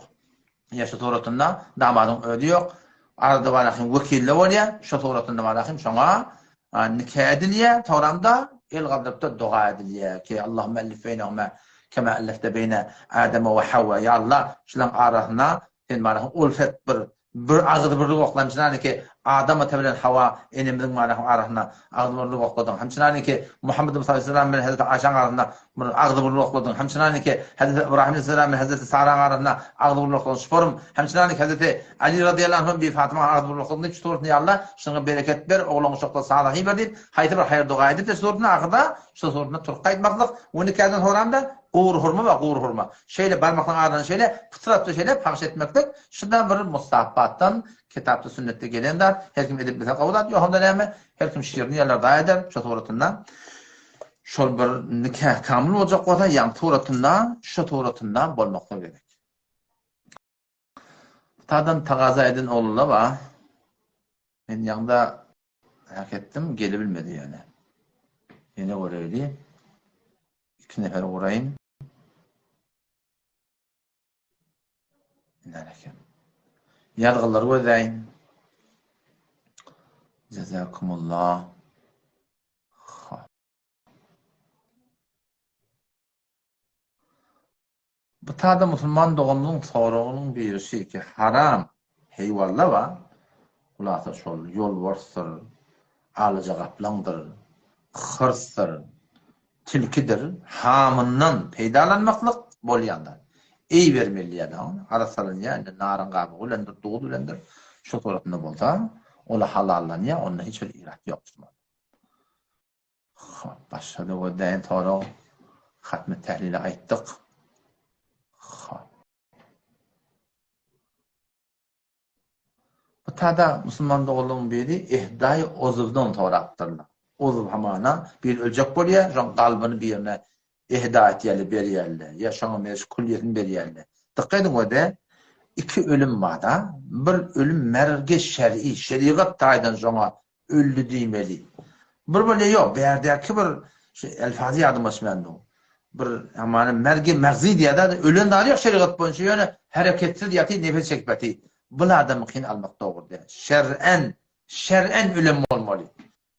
Ýa şo suratynda damadyň özi ýok. Arada barahym wekilde bolýar. Şo suratynda barahym şoňa nika edilýär. Soňramda el galdyrypda doga edilýär ki, Allahümme ellif beýnehuma kema ellefte beýne Ademe we Hawa. Ýa Allah, şularyň arasyna sen barahym ulfet bir Bir agzybirlik okla, hemçinaniki Adam ata bilen Hawa enemiziň manasynyň arasynda agzybirlik okladyň, hemçinaniki Muhammet Mustafa aleyhisselam bilen Hezreti Aýşaň arasynda bir agzybirlik okladyň, hemçinaniki Hezreti Ibrahim aleyhisselam bilen Hezreti Saraň arasynda agzybirlik okladyň, şuparym, hemçinaniki Hezreti Ali radyýallahu anhu bilen Bibi Fatymaň agzybirlik okladyň diýip, şu suratny ýa Allah, şuňa bereket ber, oglan uşaklar salahy ber diýip, haýsy bir haýyr-doga edip-de şu suratny ahyrda şu suratny turup gaýtmaklyk, we nikadan soramda gury hurma we gury hurma. Şeýle barmaklaryň arasyny şeýle pytratda şeýle pagş etmeklik şuda bir mustahapbatdan kitapda sünnetde gelen zat her kim edip bilse gowy zat ýok onda näme her kim şirin ýerler daý eder şo suratynda şol bir nikah kamyl boljak bolsa ýaňky suratynda şo suratynda bolmaklygy gerek. Tadan tagaza eden oglanlar bar. Men ýaňda hak etdim, gelebilmedi ýöne. Ýene göreýli. Iki nefer guraýyn. Iner eken. Ýazgylary gözläýin. Jazakumullah. Hop. Bu tada musulman doganymyzyň soragynyň biri şeýki haram heýwalla bar, hulasa şol ýolbarsdyr, alaja gaplaňdyr, hyrsdyr, tilkidir, hamyndan peýdalanmaklyk bolýan zat. Eý bermeli ýa-da arassalanýar, indi naryň gabygy bilendir, duz bilendir, şo suratynda bolsa, ol halallanýar, onda hiç bir irat ýok musulman. Hop, başga-da gözleýän sorag. Hatmy tählili aýtdyk. Hop. Bu tada musulman doganlaryň biri Ehdaý Ozywdan sorapdyrlar. Ozyw hamana biri öljek bolýar, şoň galbyny birine ehda etýärler, berýärler. Ýa şoňa meňzeş külliýetini berýärler. Dykgat ediň o-da iki ölüm bar-da. Bir ölüm mergi şer'i, şerigat taýdan şoňa Öldi diýmeli. Bir bolýa ýok, bärdäki bir şu elfazy ýadyma düşmän dur. Bir hamana mergi merzi diýýär-de, ölen zady ýok şerigat boýunça, ýöne hereketsiz ýatyr, nefes çekip ýatyr. Bul adamy kyn almak dogry däl. Şer'en, şer'en ölen bolmaly.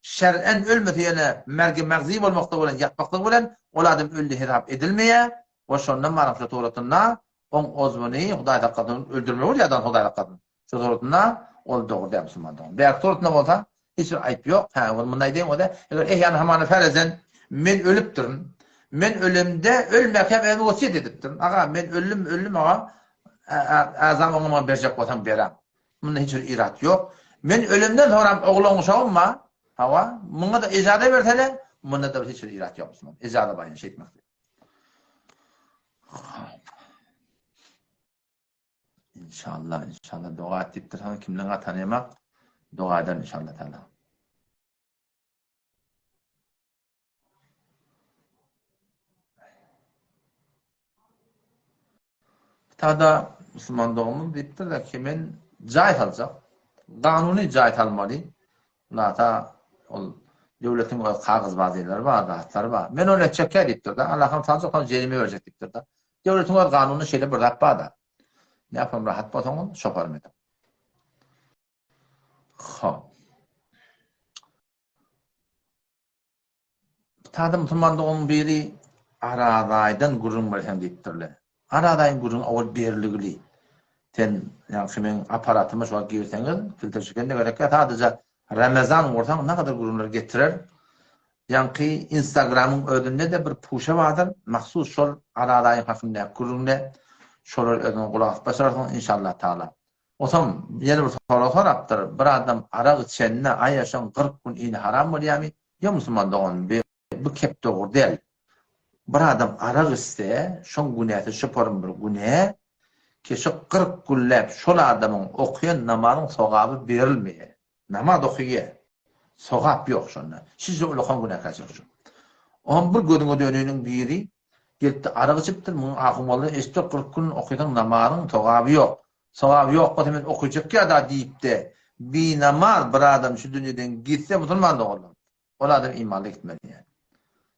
Şer'en ölmese ýöne mergi merzi bolmaklygy bilen ýatmaklygy bilen ol adam öldi hesap edilmeýär we şondan baryp şu suratynda oň ozbuny Hudaý saklasyn öldürmeli bolýar adam Hudaý saklasyn. Şu suratynda ol dogry däl musulman dogan. Bärki suratynda bolsa hiç bir aýyp ýok. Hä, ol munda aýdaýyn o-da, eger ehýan hamana ferezen men ölüpdirin. Men ölemde ölmäkäm özüme wesýet edipdirin. Aga, men öldüm, öldüm aga. Azam oňa maňa berjek bolsaň beräň. Munda hiç bir irat ýok. Men ölemden soňram oglan uşagym bar. Hawa, muňa-da ejaza bersene, munda-da hiç bir irat ýok musulman. Ejaza bar ýene şeýtmek. İnşallah, inşallah doga et diýipdir. Hany kimden gatanýamak? Doga eder inşallah taala. Tada musulman doganymyz diýipdir ki men jaý saljak. Kanuny jaý salmaly. Lata ol döwletiň öz kagyz bazylary bar, zatlary bar. Men ony etjek diýipdir-de. Allahym saljak, soň jerime berjek diýipdir-de. Döwletiň öz kanunynda şeýle bir zat bar-da. Näpem rahat bolsaňyz, şoparym ediň. Hop. Tada musulman doganyň biri Arazaýdan gürrüň berseň diýipdirler. Arazaýyň gürrüňi owal berilgili. Sen ýaňky meň apparatyma şu wagt girseňiz, filtr çekende gerekýär, sadaja Ramazan ursaň nagadar gürrüňler getirer. Ýaňky instagramyň özünde-de bir puşa bardyr, mahsus şol Arazaýyň hakyndaky gürrüňde. Şolary özüňiz gulak asyp başarsyňyz inşallah taala. Osam ýene bir sorag sorapdyr, bir adam arak içende aýa şoň 40 gün ini haram bolýamy? Ýok musulman dogan bu kep dogry däl. Bir adam arak içse şoň günäsi şoparym bir günä ki şo 40 günläp şol adamyň okaýan namazyň sogaby berilmeýär. Namaz okaýar. Sogap ýok şonda. Şije ulakan günäkärçilik şu. Oňam bir gözüňe döneniň biri gelipdi arak içipdir, muň ahun eşitdi 40 gün okaýsaň namazyň sogaby ýok. Sogaby ýok bolsa men okaýjak ýa-da diýipdi. Binamaz bir adam şu dünýeden gitse musulman doganlar. Ol adam imanly gitmeli ýa.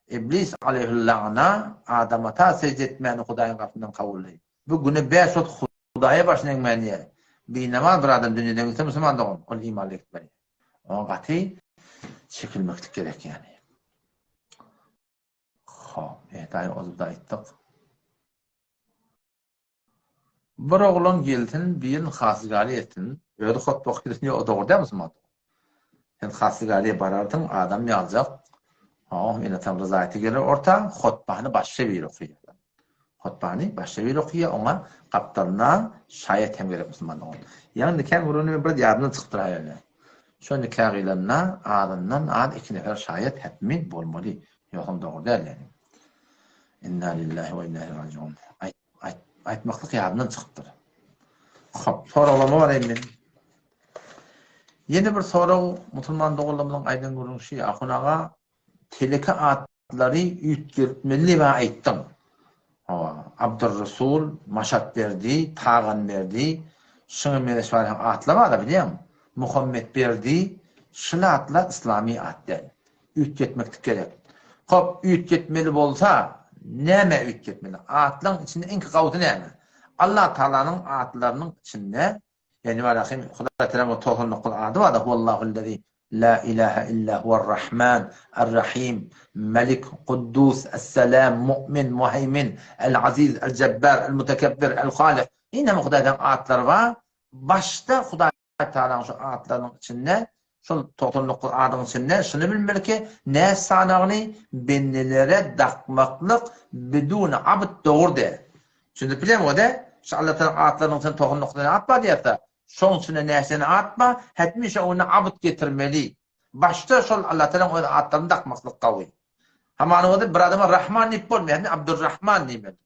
Iblis aleýhüllagna Adam ata sežde etmäni Hudaýyň gapyndan kowuldy. Bu güne bäş wagt Hudaýa başyny egmän ýa. Binamaz bir adam dünýeden gitse musulman dogan, ol imanly gitmeli. Oňa gaty çekilmeklik gerek ýani. Hop, ehdaýy ozubda aýtdyk. Bir oglan gelsin, birin hasgary etsin. Özi hotba okadyn, ýok, dogry dälmi Sumat? Sen hasgariýa bararsyň, adam ýaljak. Hawa, ene-atam ryzaýaty geler orta, hotbany başga biri okaýar. Hotbany başga biri okaýar, oňa gapdalyna şaýat hem gerek musulman dogan. Ýagny nikah gürrüňini men biraz ýadymdan çykypdyr aýaly. Şo nika gyýlanda azyndan az iki nefer şaýat hetmi bolmaly. Ýogsam dogry däl ýagny. Inna lillahi we inna ileyhi rajiun. Aýt, aýtmaklyk ýadymdan çykypdyr. Hop, soraglama bar men. Ýene bir sorag musulman doganlarymyzyň aýdan gürrüňi şu, Ahun aga, teleke atlary üýtgetmeli diýip aýtdyň. Hawa, Abdurrasul, Maşatberdi, Taganberdi, şuňa meňzeş bar atlar bar-da bilýäňmi? Muhammetberdi, şul atlar yslamy at däl. Üýtgetmeklik gerek. Hop, üýtgetmeli bolsa, näme üýtgetmeli? Atlaryň içinde iň gowusy näme? Allah Tagalanyň atlarynyň içinde, ýagny Rahim, Hudaý Tagalaň 99 ady bar-da, Huwallahu allazi. La ilahe illa huwer-Rahman, Er-Rahim, Melik, Kuddus, Es-Selam, Mu'min, Muheýmin, El-Aziz, El-Jebbar, El-Mutekebbir, El-Halyk. Ine Hudaýyň atlary bar. Başda Hudaý Tagalaň şu atlarynyň içinde, şol 99 adyň içinde şuny bilmeli ki, näs sanagyny bendelere dakmaklyk bidun abd dogry däl. Düşündirip bilýärmi o-da? Şu Allah Tagalaň atlarynyň içinde 99 däne at bar diýýärse, Şoň içine näseni atma, hetmi şo onda abyt getirmeli. Başda şol Allatalaň öz atlaryny dakmaklyk gawy. Hamana bolsa bir adama Rahman diýip bolmaýar, hetmi Abdurrahman diýmeli.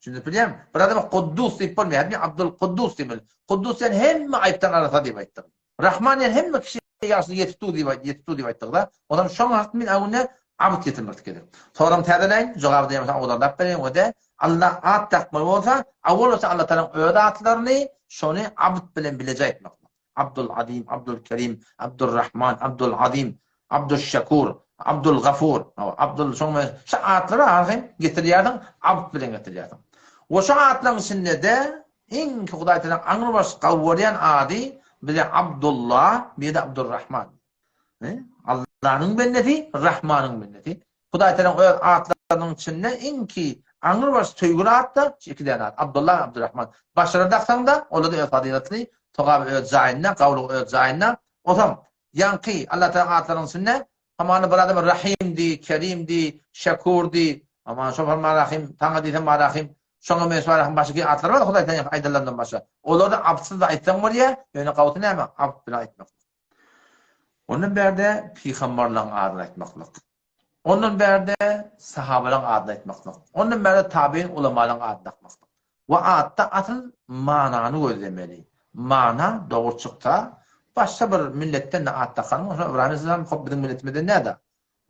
Düşündirip bilýärmi? Bir adama Kuddus diýip bolmaýar, hetmi Abdulkuddus diýmeli. Kuddus diýen hemme aýypdan arassa diýip aýtdyk. Rahman diýen hemme kişiye ýagşylyk ýetip dur diýip ýetip dur diýip aýtdyk-da. Onam şoň hakda men öňünde abyt getirmeklik gerek. Soram täzeläýin, jogaby diýemsoň owadanlap bereýin we-de Alla at dakmaly bolsa, awal bolsa Allatalaň öz atlaryny şony abd bilen bileje aýtmaklyk. Abdul Azim, Abdul Kerim, Abdul Rahman, Abdul Azim, Abdul Şakur, Abdul Gafur, Abdul şoň bilen şu atlary ahyryn getirýärsiň, abd bilen getirýärsiň. We şu atlaryň içinde-de iň Hudaý Tagalaň aňrybaş gawy görýän ady bize Abdullah, bir-de Abdurrahman. Allanyň bendesi, Rahmanyň bendesi. Hudaý Tagalaň öz atlarynyň içinde iň ki aňrybaş söýgüli at-da şu iki däne at, Abdullah we Abdurrahman. Başgalara daksaň-da, olar-da öz fazyletli, sogaby öz jaýynda, gawulygy öz jaýynda. Onsoň, ýaňky Allah Tagalaň atlarynyň içinde hamana bir adam Rahim diý, Kerim diý, Şekur diý, aman şo bir Rahim, saňa diýsem Rahim, şoňa meňzeş Rahim başga atlar bar Hudaý Tagalaň aýdanlaryndan başga. Olary abtsyz-da aýtsaň bolýar, ýöne gawusy näme? Abt bilen aýtmak. Ondan bärde pygambarlaryň adyny aýtmaklyk. Ondan bärde sahabalaryň adyny aýtmaklyk. Ondan bärde tabein ulamalaryň adyny dakmaklyk. We atda asyl manany gözlemeli. Mana dogry çyksa, başga bir milletden-de at dakanyň, şo Ybraýym aleyhisselam hop biziň milletimizden däl-de,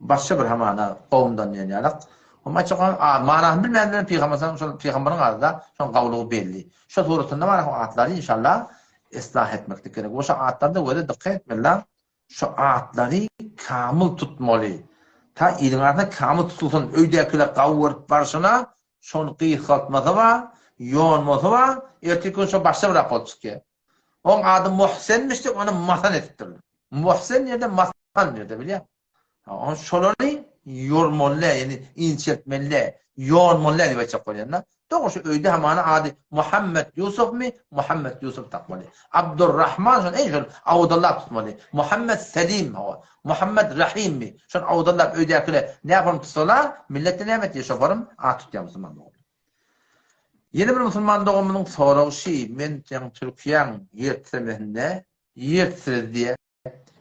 Başga bir hamana kowumdan diýen ýalak. Oňa aýtjak bolan a manasyny bilmän bilen pygamber sallam şol pygamberiň adyda şoň gawulygy belli. Şo suratynda bar o atlary inşallah islah etmeklik gerek. We şo atlarda göze dykgat etmeli şo atlary kamyl tutmaly. Ta iliň arasynda kamyl tutulsyn öýdäkiler gawy görüp barşyna şony gysgaltmasy bar, ýonmasy bar, ertirki gün şo başga bir at bolup çykýar. Oň ady Muhsenmiş diýip ony Masan edipdirler. Muhsen nirde, Masan nirde bilýäňmi? Oň şolary ýormaly, ýagny inçeltmeli, ýonmaly diýip aýtjak bolýan-da. Dogry şu öýde hamana ady Muhammet Ýusufmy, Muhammet Ýusuf tapmaly. Abdurrahman şony eý şol awdallap tutmaly. Muhammet Selim hawa. Muhammet Rahimmi? Şony awdallap öýdäkiler näform tutsalar, millet-de näme etýär şo form at tutýar musulman doganlar. Ýene bir musulman doganymyzyň soragy şi, men seň Türkiýäň ýer titremesinde ýer titredi diýýär.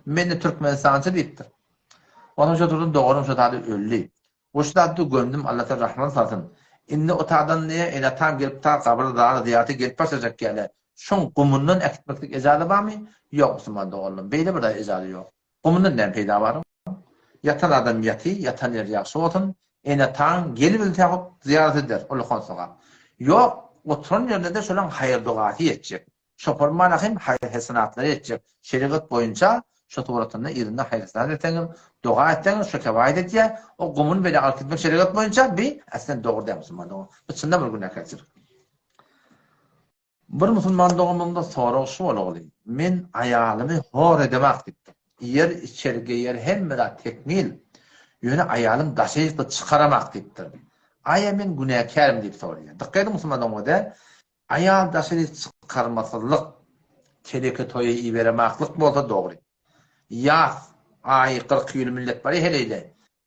Mende Türkmenistançy diýipdir. Onsoň şo turdan doganym şo taýda öldi. We şu zatda gömdüm Allah tagala rahmet salsyn. Indi o taýdan diýýär ene-atam gelip ta gabyr zara zyýarata gelip başlajak ýaly. Şoň gumundan äkitmeklik ejaza barmy? Ýok musulman doganlarym beýle bir zat ejaza ýok. Gumundan näme peýda bar? Ýatan adam ýaty, ýatan ýeri ýagşy bolsun. Ene-ataň gelibilse hop zyýarat eder, ullakan sogap. Ýok, oturan ýerinde-de şolaň haýyr-dogasy ýetjek. Şopar mana hem haýyr-hesenatlary etjek. Şerigat boýunça şo suratynda yzynda haýyr-hesenat etseňiz, doga etseňiz, şo kefaýat etýär. O gumuny beýle alyp gitmek şerigat boýunça bi äslen dogry däl musulman dogan. Bu çyndan bir günäkärçilik. Bir musulman doganymda sorag şu bolagly, Men aýalymy hor edemak diýipdir. Iýer, içer, geýer hemme zat tekmil. Ýöne aýalym daşa çykaramak diýipdir. Aýa men günäkärmi diýip soraýar. Dykgat ediň musulman doganlar, Aýal daşary çykarmasyzlyk, teleke toýa iberemaklyk bolsa dogry. Ýas aýy 40 ýyl millet bar heleýle.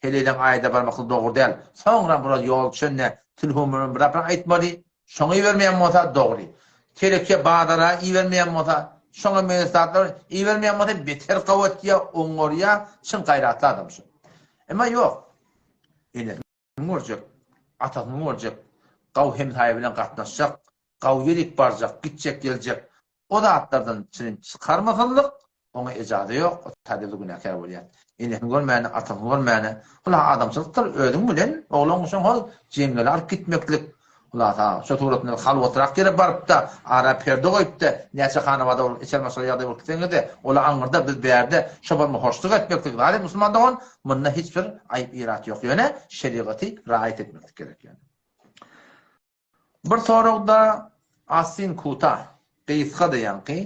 Heleýleň aýda barmaklyk dogry däl. Soňra bular ýol düşende tilhumyny bir apra aýtmaly. Şoňa ibermeýän bolsa dogry. Teleke bazara ibermeýän bolsa, şoňa meňzeş zatlar ibermeýän bolsa beter gawy etýär, oňarýar, çyn gaýratly adam şu. Emma ýok. Ene görjek, atasyny görjek, gawy hemsaýa bilen gatnaşjak, gawy ýerik barjak, gitjek, geljek, o zatlardan çyny çykarmasyzlyk, oňa ejaza ýok, o taýda-da günäkär bolýar. Enesini görmäne, atasyny görmäne, hula adamçylykdyr, özüň bilen oglan guşuň hol jeňňele alyp gitmeklik, hulasa, şo suratynda halwatrak ýere baryp-da, ara perde goýup-da, näçe hanabada bolup, içer maşgala ýagdaý bolup gitseňiz-de, ola aňyrda, biz bärde, şo bolma hoşluk etmeklik, zat musulman dogan, munda hiç bir aýyp-irat ýok, ýöne şerigaty raýat etmeklik gerek ýöne. Bir soragda Asin Kuta, gysga-da ýaňky,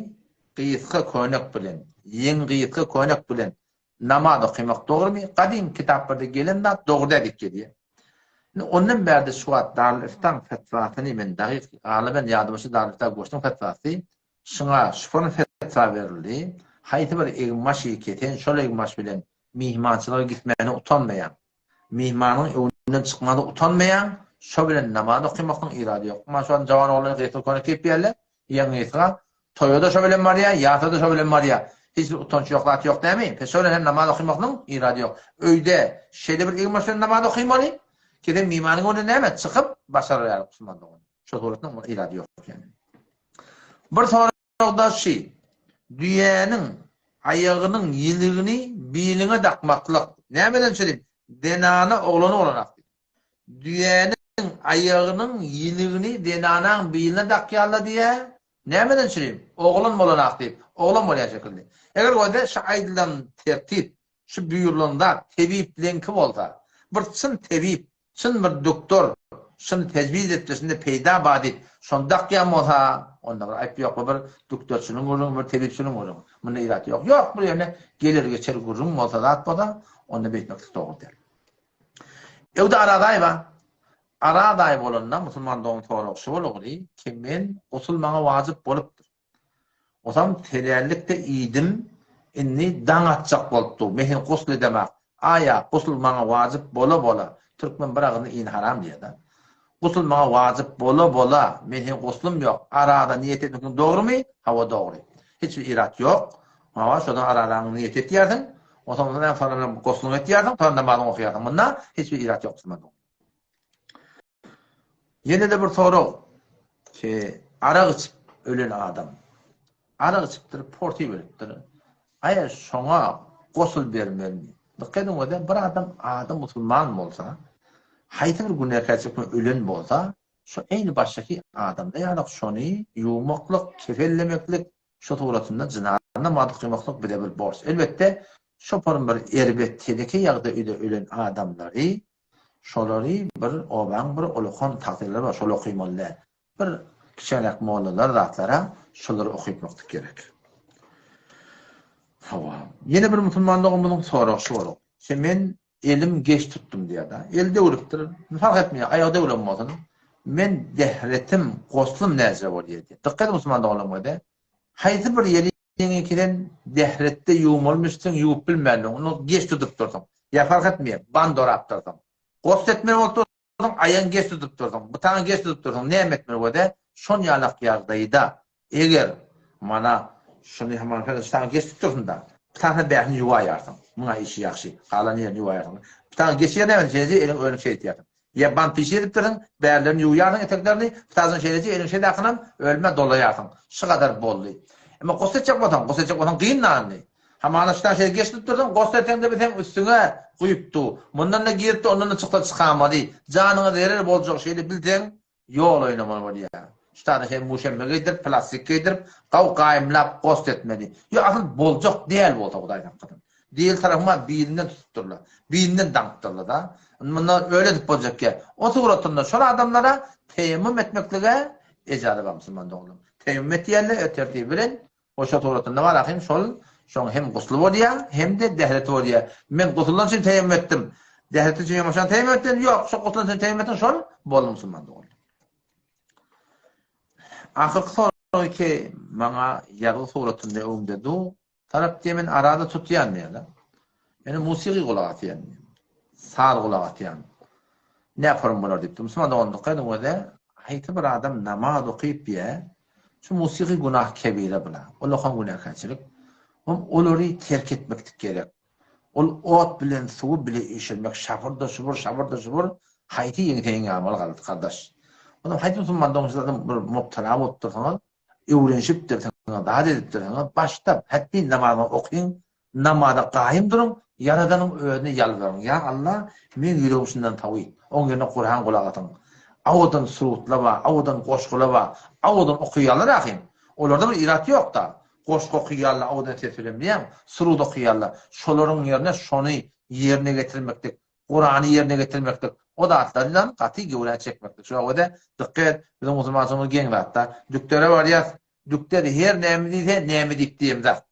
gysga köýnek bilen, ýeňi gysga köýnek bilen. namaz okymak dogrumy? Gadym kitaplarda gelen zat dogry däl diýip gelýär. Indi ondan bärde şu wagt Darül-Iftaň fetwasyny men dagyk galyben ýadyma şu Darül-Ifta goşduň fetwasy şuňa şuny fetwa berildi. Haýsy bir egin-başy kesen şol egin-baş bilen myhmançylyga gitmäne utanmaýaň. Myhmanyň öňünden çykmada utanmaýaň, şo bilen namaz okymaklygyň irady ýok. Emma şu wagt jawan oglanlar gysga köýnek geýip ýörler, ýeň gysga. Toýa-da şo bilen barýar, ýasa-da şo bilen barýar. Hiç bir utanç ýok, zat ýok dämi? Pes şo bilen hem namaz okymaklygyň irady ýok. Öýde şeýle bir egin-baş bilen namaz okymaly, ki sen mymanyň öňünde näme, çykyp başarar ýaly musulman dogan. Şo suratda onuň irady ýok ýaly. Bir soragda şi, düýäniň aýagynyň ýiligini biliňe dakmaklyk nämeden çyryp, zenana oglana bolanak diýip. Düýäniň aýagynyň ýiligini zenanaň biline dakýarlar diýýä, nämeden çyryp, oglan bolanak diýip, oglan bolýan şekilli. Eger göze şu aýdylan tertip, şu buýrulan zat tebipleňki bolsa, bir çyn tebip Çyn bir doktor şuny tejwiz etdi, şunda peýda bar diýip, şony dakýan bolsa, onda bir aýp ýok. Bu bir doktorçynyň gürrüňi, bir tebipçiniň gürrüňi. Munda irat ýok. Ýok, bu ýöne geler-geçer gürrüň bolsa, zat bolsa, onda beýtmeklik dogry däl. Öwde Arazaý bar. Arazaý bolanda musulman dogan sorag şu bolagly ki men gusul maňa wajyp bolupdyr. Osam telällik-de iýdim, indi daň atjak bolup dur, men seni gusl edemak. Aýa, gusl maňa wajyp bola-bola, türkmen bir agyzny iýeni haram diýýär-dä. Gusl maňa wajyp bola-bola, men seni guslum ýok, araza niýet etmekligiň dogrumy? Hawa, dogry. Hiç bir irat ýok. Hawa, şodan arazaňy niýet etýärsiň, onsoň soňra bilen gusluňy etýärsiň, soňra namazyňy okaýarsyň. Munda hiç bir irat ýok musulman dogan. Ýene-de bir sorag. Ki, arak içip ölen adam. Arak içipdir, porsyp ölüpdir. Aýa şoňa gosul bermelimi? Dykgat ediň özä, bir adam ady musulman bolsa, haýsy bir günäkärçilik bilen ölen bolsa, şo eýni başdaky adamda ýalyk şony ýuwmaklyk, kefellemeklik, şo suratynda jynaza namazy kymaklyk bize bir borç. Elbetde, şoparyn bir erbet teleke ýagdaýda ölen adamlary Şolary bir obaň bir ulakan tagtyrlary bar, şol okymaly däl. Bir kiçeräk mollalar zatlara şolary okytmaklyk gerek. Hawa. Ýene bir musulman doganymyzyň soragy şu bolar. Şe men elim geç tutdum diýýär-de. Eli döwlüpdir. Fark etmeýär, aýagy döwlen bolsun. Men dehretim, goslum näce bolýar diýýär. Dykgat ediň musulman doganlarym, haýsy bir ýeri Seňkiden dähretde ýuwmalymyşsyň, ýuwup bilmändiň, ony geç tutup dursuň. Ýa fark etmeýär, band orap dursuň. Gost etmeli bolup dursuň, aýagyňy geç tutup dursuň, butaňy geç tutup dursuň, näme etmeli bolýar? Şon ýalak ýagdaýda eger mana şuny hamana şutaňy geç tutup dursuň-da, butaňy bähini ýuwaýarsyň. Muňa işi ýagşy, galan ýerini ýuwaýarsyň. Butaňy geç ýerine şeýle eliň özüň şeýtýärsiň. Ýa bant pişi edipdirsiň, bärlerini ýuwýarsyň eteklerini, pitasyny şeýleje eliň şeýle akynam ölme dolaýarsyň. Şu gadar boldy. Emma gusl etjek bolsaň, gusl etjek bolsaň gyn nandy. Hamana şudan şeýle geç tutdursyň, gusl etseň-de bir seň üstüňe guýupdy. Mundan-da giripdi, ondan-da çyksa çykamady. Janyňa zerer boljak şeýle bilseň, Ýol oýnamaly bolýar. Ştada hem muşemme geýdirip, plastik geýdirip, gaw gaýymlap gost etmeli. Ýok, asyl boljak däl bolsa Hudaý saklasyn. Dil tarapy bar, birinden tutupdyrlar. Birinden daňypdyrlar-da. Indi munda öyle edip boljak ýa. O suratynda şol adamlara teýemmum etmeklige ejaza bar musulman doganlarym. Teýemmum etýärler, ö tertibi bilen. O şo suratynda bar ahym şol şoň hem gusly bolýar, hem-de dähreti bolýar. Men gusuldan üçin teýemmum etdim. Dähreti üçin ýa teýemmum etdim. Ýok, şo gusuldan üçin teýemmum etdim, şol boldy musulman doganlar. Ahyrky sorag ki maňa ýazgy suratynda öňde du tarap diýe men arada tutýan diýýär. Ýöne musigy gulak asýan diýýär. Saz gulak asýan. Ne form bolar diýipdir. Musulman dogan dykgat ediň öze, haýsy bir adam namaz okyp diýe, şu musigy günah kebire bula. Ulakan günäkärçilik. Hom olary terk etmeklik gerek. Ol ot bilen suwy bile üýşürmek şapur-da şubur, şapur-da şubur, haýsy ýeňse ýeňe almaly gardaş. Onam haýsy musulman dogan siz adam bir mubtala bolup dursaňyz, öwrenişipdirsiňiz, zat edipdirsiňiz, başda hetmin namazyňy okyň, Namaza gaýym duruň, Ýaradanyň özüne ýalbaryň, Ýa Alla, meň ýüregim şundan tawy, oň ýerine Kuran gulak asyň. Awadan surutla bar, awadan goşgula bar, awadan okaýarlar ahym. Olarda bir irat ýok-da. Goşgy okaýarlar, awadan ses bilen bilýäňmi? Surut okaýarlar. Şolaryň ýerine şony ýerine getirmeklik, Kurany ýerine getirmeklik, o zatlardan gaty göwrä çekmeklik. Şoňa görä-de, dykgat et, biziň musulmançylygymyz geň zat-da. Dükdere barýas, dükder her näme diýse, näme diýip diýemzok.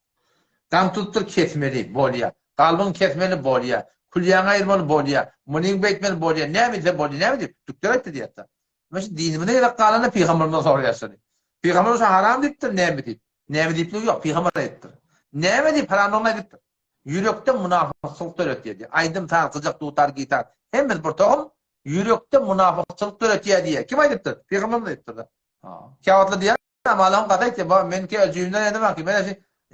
Gam tutupdyr kesmeli bolýa. Kalbyňy kesmeli bolýa. Külýäňi aýyrmaly bolýa. Munyň beýtmeli bolýa. Näme etse bolýa. Näme diýip? Dükder aýtdy diýýär-de. Men şu dinimize gerek galanda pygamberimize soraýar şony. Pygamber şo haram diýipdir, näme diýip? Näme diýipligi ýok, pygamber aýdypdyr. Näme diýip haramlygyny aýdypdyr. Ýürekde munafykçylyk döretýär diýýär. Aýdym, saz, gyjak, dutar, gitar hemmesi bir tohum ýürekde munafykçylyk döretýär diýýär. Kim aýdypdyr? Pygamberimiz aýdypdyr-da. Käwagtlar diýýär, Amalam gaty aýtýar, ba, menki öjügimden edem aky, men şu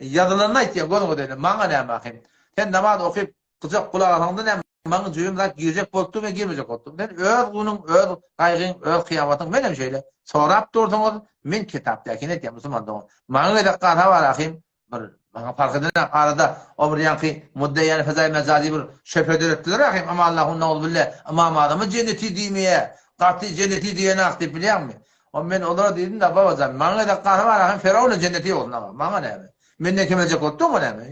ýazylanyny aýtýan, gözüňe degdi, maňa näme ahym. Sen namaz okyp, gyjak gulak asaňda näme, maňa jübim zat girjek bolup durmy, girmejek bolup durmy. Sen öz günüň, öz gaýgyň, öz kyýamatyň, menem şeýle. Sorap dursuňyz, men kitapdakini aýtýan, musulman dogan. Maňa gezek galsa bar ahym, Bir maňa parh edenak arada o bir ýaňky muddeýany fezaý mejazy bir şöbhe döretdiler ahym amanallahu nauzubille Ymam Azamy jenneti diýmeýä gaty jenneti diýenak diýip bilýäňmi? O men olara diýdim da babajan maňa gezek gany bar ahym Ferowna jenneti bolsun aga maňa näme? Menden kemeljek bolup durma näme?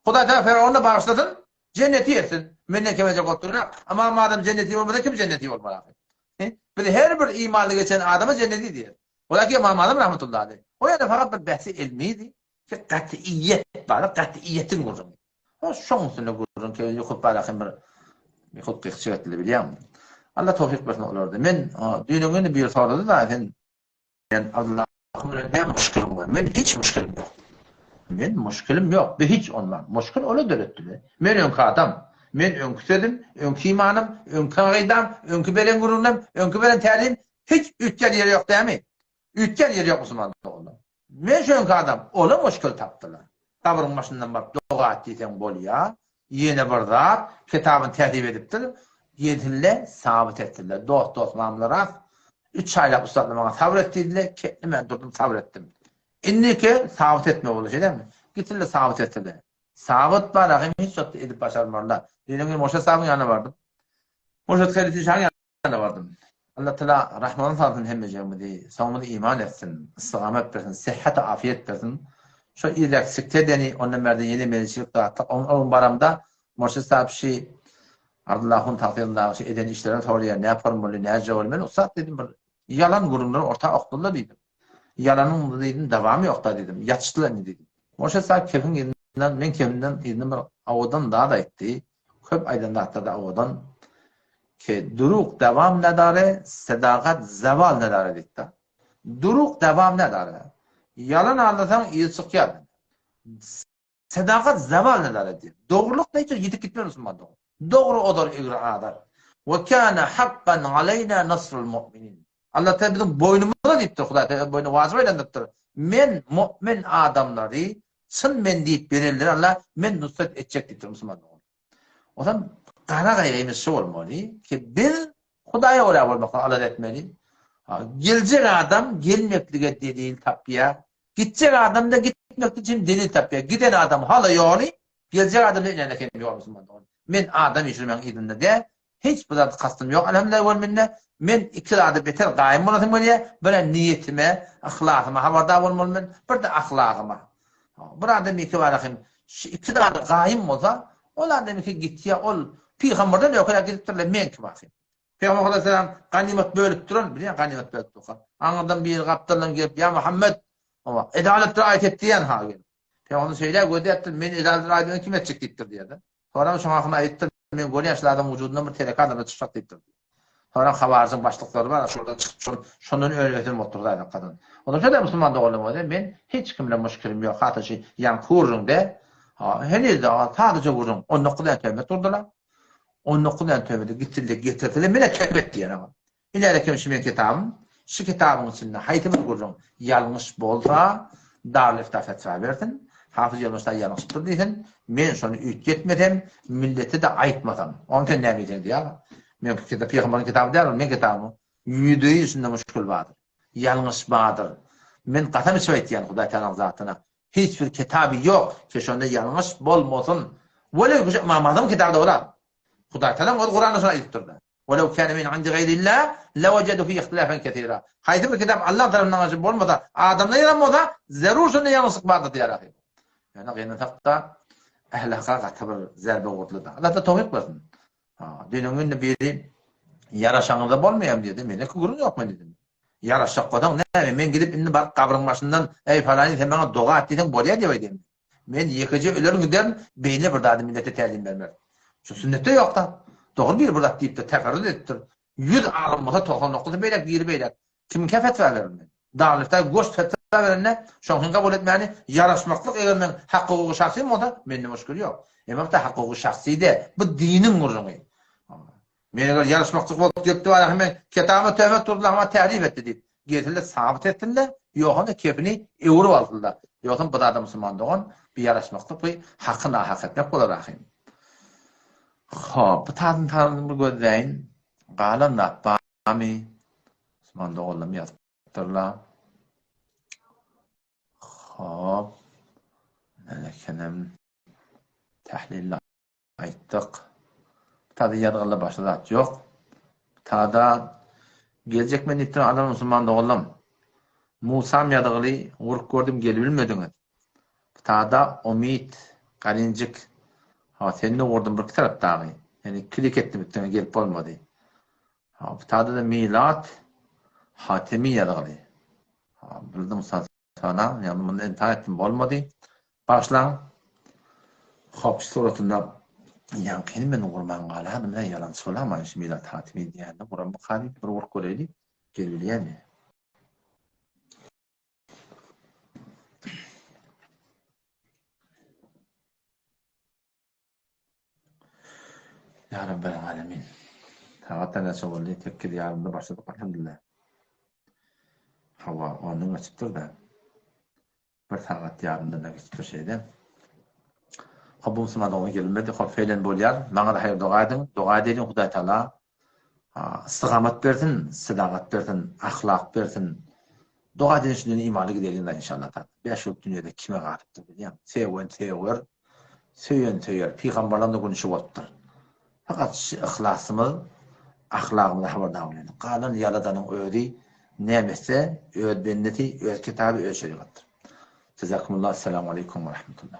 Hudaý tagala Ferowny bagyşlasyn jenneti etsin menden kemeljek bolup durnak Ymam Azam jenneti bolmasa kim jenneti bolmaly ahym? Biz her bir imanly geçen adama jenneti diýeris. Olar Ymam Azam rahmetullahi aleýh. O ýerde fakat bir bähsi ilmidi. Ki gatyýet bar, gatyýetiň gürrüňi. O şoň üstünde gürrüň ki ýokup bar bir ýokup gykyçyk etdiler bilýäňmi? Allah towfyk bersin olarda. Men düýnüň güni bir sorady da sen men Allahym bilen näme muşkiliň bar? Men hiç muşkilim ýok. Men muşkilim ýok. Bir hiç ondan. Muşkil ola döretdiler. Men öňki adam. Men öňki sözüm, öňki imanym, öňki akydam, öňki beren gürrüňim, öňki beren tälim Hiç üýtgän ýeri ýok dämi? Üýtgän ýeri ýok musulman doganlar. Men şöňki adam, ola muşkil tapdylar. Gabryň başyndan baryp doga et diýseň bolýa. Ýene bir zat, kitabyny täsip edipdir. Gelsinle, sabyt etsinler. Dost dost mamla ras. Üç aýlap ussatlar maňa sabyr et diýdiler. Ketdim durdum sabyr etdim. Indiki sabyt etme boldy şeýdemi? Gitsinler sabyt etsinler. Sabyt bar ahym hiç wagt edip başarmarlar. Düýn gün Moşe sabyň ýanyna bardym. Moşe Halil şahyň Ýanyna bardym. Allah Taala rahmatyna salsyn hemmejigimizi, soňumyzy iman etsin, istigamet bersin, sihhet afiýet bersin. Şo irräk sikde edeni, ondan bärde ýene meniçilik zatlyk. O gün baramda Murşid sahyp şi Abdylla ahun tagtyndaky şi eden işlerini soraýar, nä form boldy, näce boldy. Men ussat diýdim, bir ýalan gürrüňleri orta okdular diýdim. Ýalanyň diýdim, dawamy ýokda diýdim. Ýatyşdylar indi diýdim. Murşid sahyp kefiň yzyndan, men kefimden yzyndan bir owadan zat aýtdy. Köp aýdan zatlar-da owadan. Ki duruk dawam nedare, sedakat zewal nedare diýipdir. Duruk dawam nedare. Ýalan aldasaň yzy çykýar. Sedakat zewal nedare diýip. Dogrulyk hiç ýitip gitmez musulman dogan. Dogry ozar egri azar. Ve kana hakkan aleyna nasrul mu'minin. Allah Teala biziň boýnumyza diýipdir, Hudaý Teala öz boýnuna wajyp aýlandyrypdyr. Men mu'min adamlary çyn men diýip berenleri Allah men nusrat etjek diýipdir musulman dogan. Ondan gara gaýgymyz şu bolmaly ki biz Hudaýa görä bolmaklygy alada etmeli. Geljek adam gelmeklige delil tapýar. Gitjek adam da gitmek üçin delil tapýar. Giden adam hala ýoly, geljek adam da inene kem ýol musulman dogan. Men adam işirmegiň yzynda däl, hiç bir zat kastym ýok elhamdülillah we minne. Men iki zada beter gaýym bolasym gelýär. Birä niýetime, yhlasyma habardar bolmaly men, bir-de ahlagyma. Bir adam ýeke bar hem şu iki zada gaýym bolsa, ol adam ýeke gitýär, ol pygamberden ökräk gidipdirler, men kim ahym. Pygamber aleyhisselam ganymat bölüp duran, bilýän ganymat bölüp durka. Aňyrdan biri gapdaldan gelip, ýa Muhammed, owa, edalat raýat et diýen ha gelip. Pygamber şeýle gözläpdir, men edalat raýat kim etjek diýipdir diýýär. Soňra şoň hakyny aýypdyr, men görýän şul adamyň wujudyndan bir tereke adamlar çykjak diýipdir. Soňra hawaryjyň başlyklary bar, şolardan çykyp şol şondan önüp ösen bolupdyr Hudaý saklasyn. Ondan şeýle musulman doganlarym bolsa, men hiç kim bilen muşkilim ýok, hatda şu ýaňky gürrüňde, heniz-de sadaja gürrüň, 19 däne töhmet urdular. 19 däne töhmeti gitsin-de getirseler, men-ä töhmet diýen agam. Ileri kim şu meň kitabym, şu kitabyň içinde haýsy bir gürrüň ýalňyş bolsa, Darül-Ifta fetwa bersin, Hafyz Ýolbaşda ýalňyşypdyr diýsin, men şony üýtgetmesem, millete-de aýtmasam, ony sen näme diýseň diý aga. Meň kitap pygamberiň kitaby däl ol, meň kitabym. Ýüzde-ýüz şunda muşkil bardyr. Ýalňyş bardyr. Men kasam içip aýtýan Hudaý Tagalaň zatyna. Hiç bir kitaby ýok ki şonda ýalňyş bolmasyn. Welew ki şu Ymam Azamyň kitaby-da bolar. Hudaý Tagalaň özi Kuranda şony aýdypdyr-da. Welew kâne min indi gaýrillah lewejedu fihi ihtilafen kesira. Haýsy bir kitap Allah tarapyndan aşyp bolmasa, adamdan ýazan bolsa, zerur şonda ýalňyşlyk bardyr diýer ahyry. Ýöne gynansak-da, ähli haka gaty bir zerbe urdular-da. Allah da towfyk bersin. Ha, düýnüň günde biri ýaraşaňyzda bolmaýam diýdi. Mende gürrüň ýok men diýdim. Ýaraşjak bolsaň näme, men gidip indi baryp gabryň başyndan, eý falany sen maňa doga et diýseň bolýar diýip aýdýan. Men ýekeje ölerin giderin, beýle bir zady millete tälim bermerin. Şu sünnetde ýok-da. Dogry biri bir zat diýipdir, teferrüt edipdir. 100 alym bolsa 99-y beýläk, biri beýläk. Kimiňkä fetwa bererin men? Darülifta goş fetwa berende, şoňkyny kabul etmäni ýaraşmaklyk eger meň hak-hukuky şahsym bolsa, mende muşkil ýok. Emma bu hak-hukuky şahsy däl, bu diniň gürrüňi. Men eger ýaraşmakçy bolup gelip bar men kitaba töhmet urdular, maňa tährif etdi diýip, gelsinler sabyt etsinler, ýogsam-da kepini öwrüp alsynlar. Ýogsam bu zada musulman dogan, bu ýaraşmaklyk bu haky nahak etmek bolar ahym. Hop, bu tazyny tazyny bir gözläýin. Galan zat barmy? Musulman doganlarym ýazypdyrlar. Hop. Näme ekenem. Tählilini aýtdyk. Bu tada ýazgyly başga zat ýok. Bu tada geljek men diýipdir adam musulman doganlarym. Musam ýazgyly gurup gördüm gelibilmediňiz. Bu tada Omid Garinjik ha seni gurdum bir tarap dagy. Ýani klik etdim üstüne gelip bolmady. Ha bu tada da Milat Hatemi ýazgyly. Ha bildim Sana, ýagny muny imtihan etdim bolmady. Bagyşlaň. Hop suratynda ýaňkyny men gurman galardym ä ýalançy bolamaýyn şu Milat Hatimi diýýände guranmyka diýip bir gurup göreýli gelibilýärmi. Ýa Rabbel Alemin. Sagat näçe boldy? Sekiz ýarymda başladyk alhamdulillah. Hawa, ondan geçipdir-de. Bir sagat ýarymdan da geçipdir şeýle. Hop, bu musulman dogan gelmedi. Hop, feýlen bolýar. Maňa da haýyr doga ediň. Doga edeliň Hudaý Taala. Istigamat bersin, sadagat bersin, ahlak bersin. Doga edeliň şundan imanly gideliň inşallah. Bäş ýurt dünýede kime galypdyr bilýäň? Sewen sewer, Söýen söýer. Pygamberleň-de güni şu bolupdyr. Fakat şu yhlasymyz, ahlagymyza habardar bolaýlyk. Galan Ýaradanyň özi näme etse, öz bendesi, öz kitaby, öz şerigatdyr. Jazakumullah. Esselamu aleýkum we rahmetullah.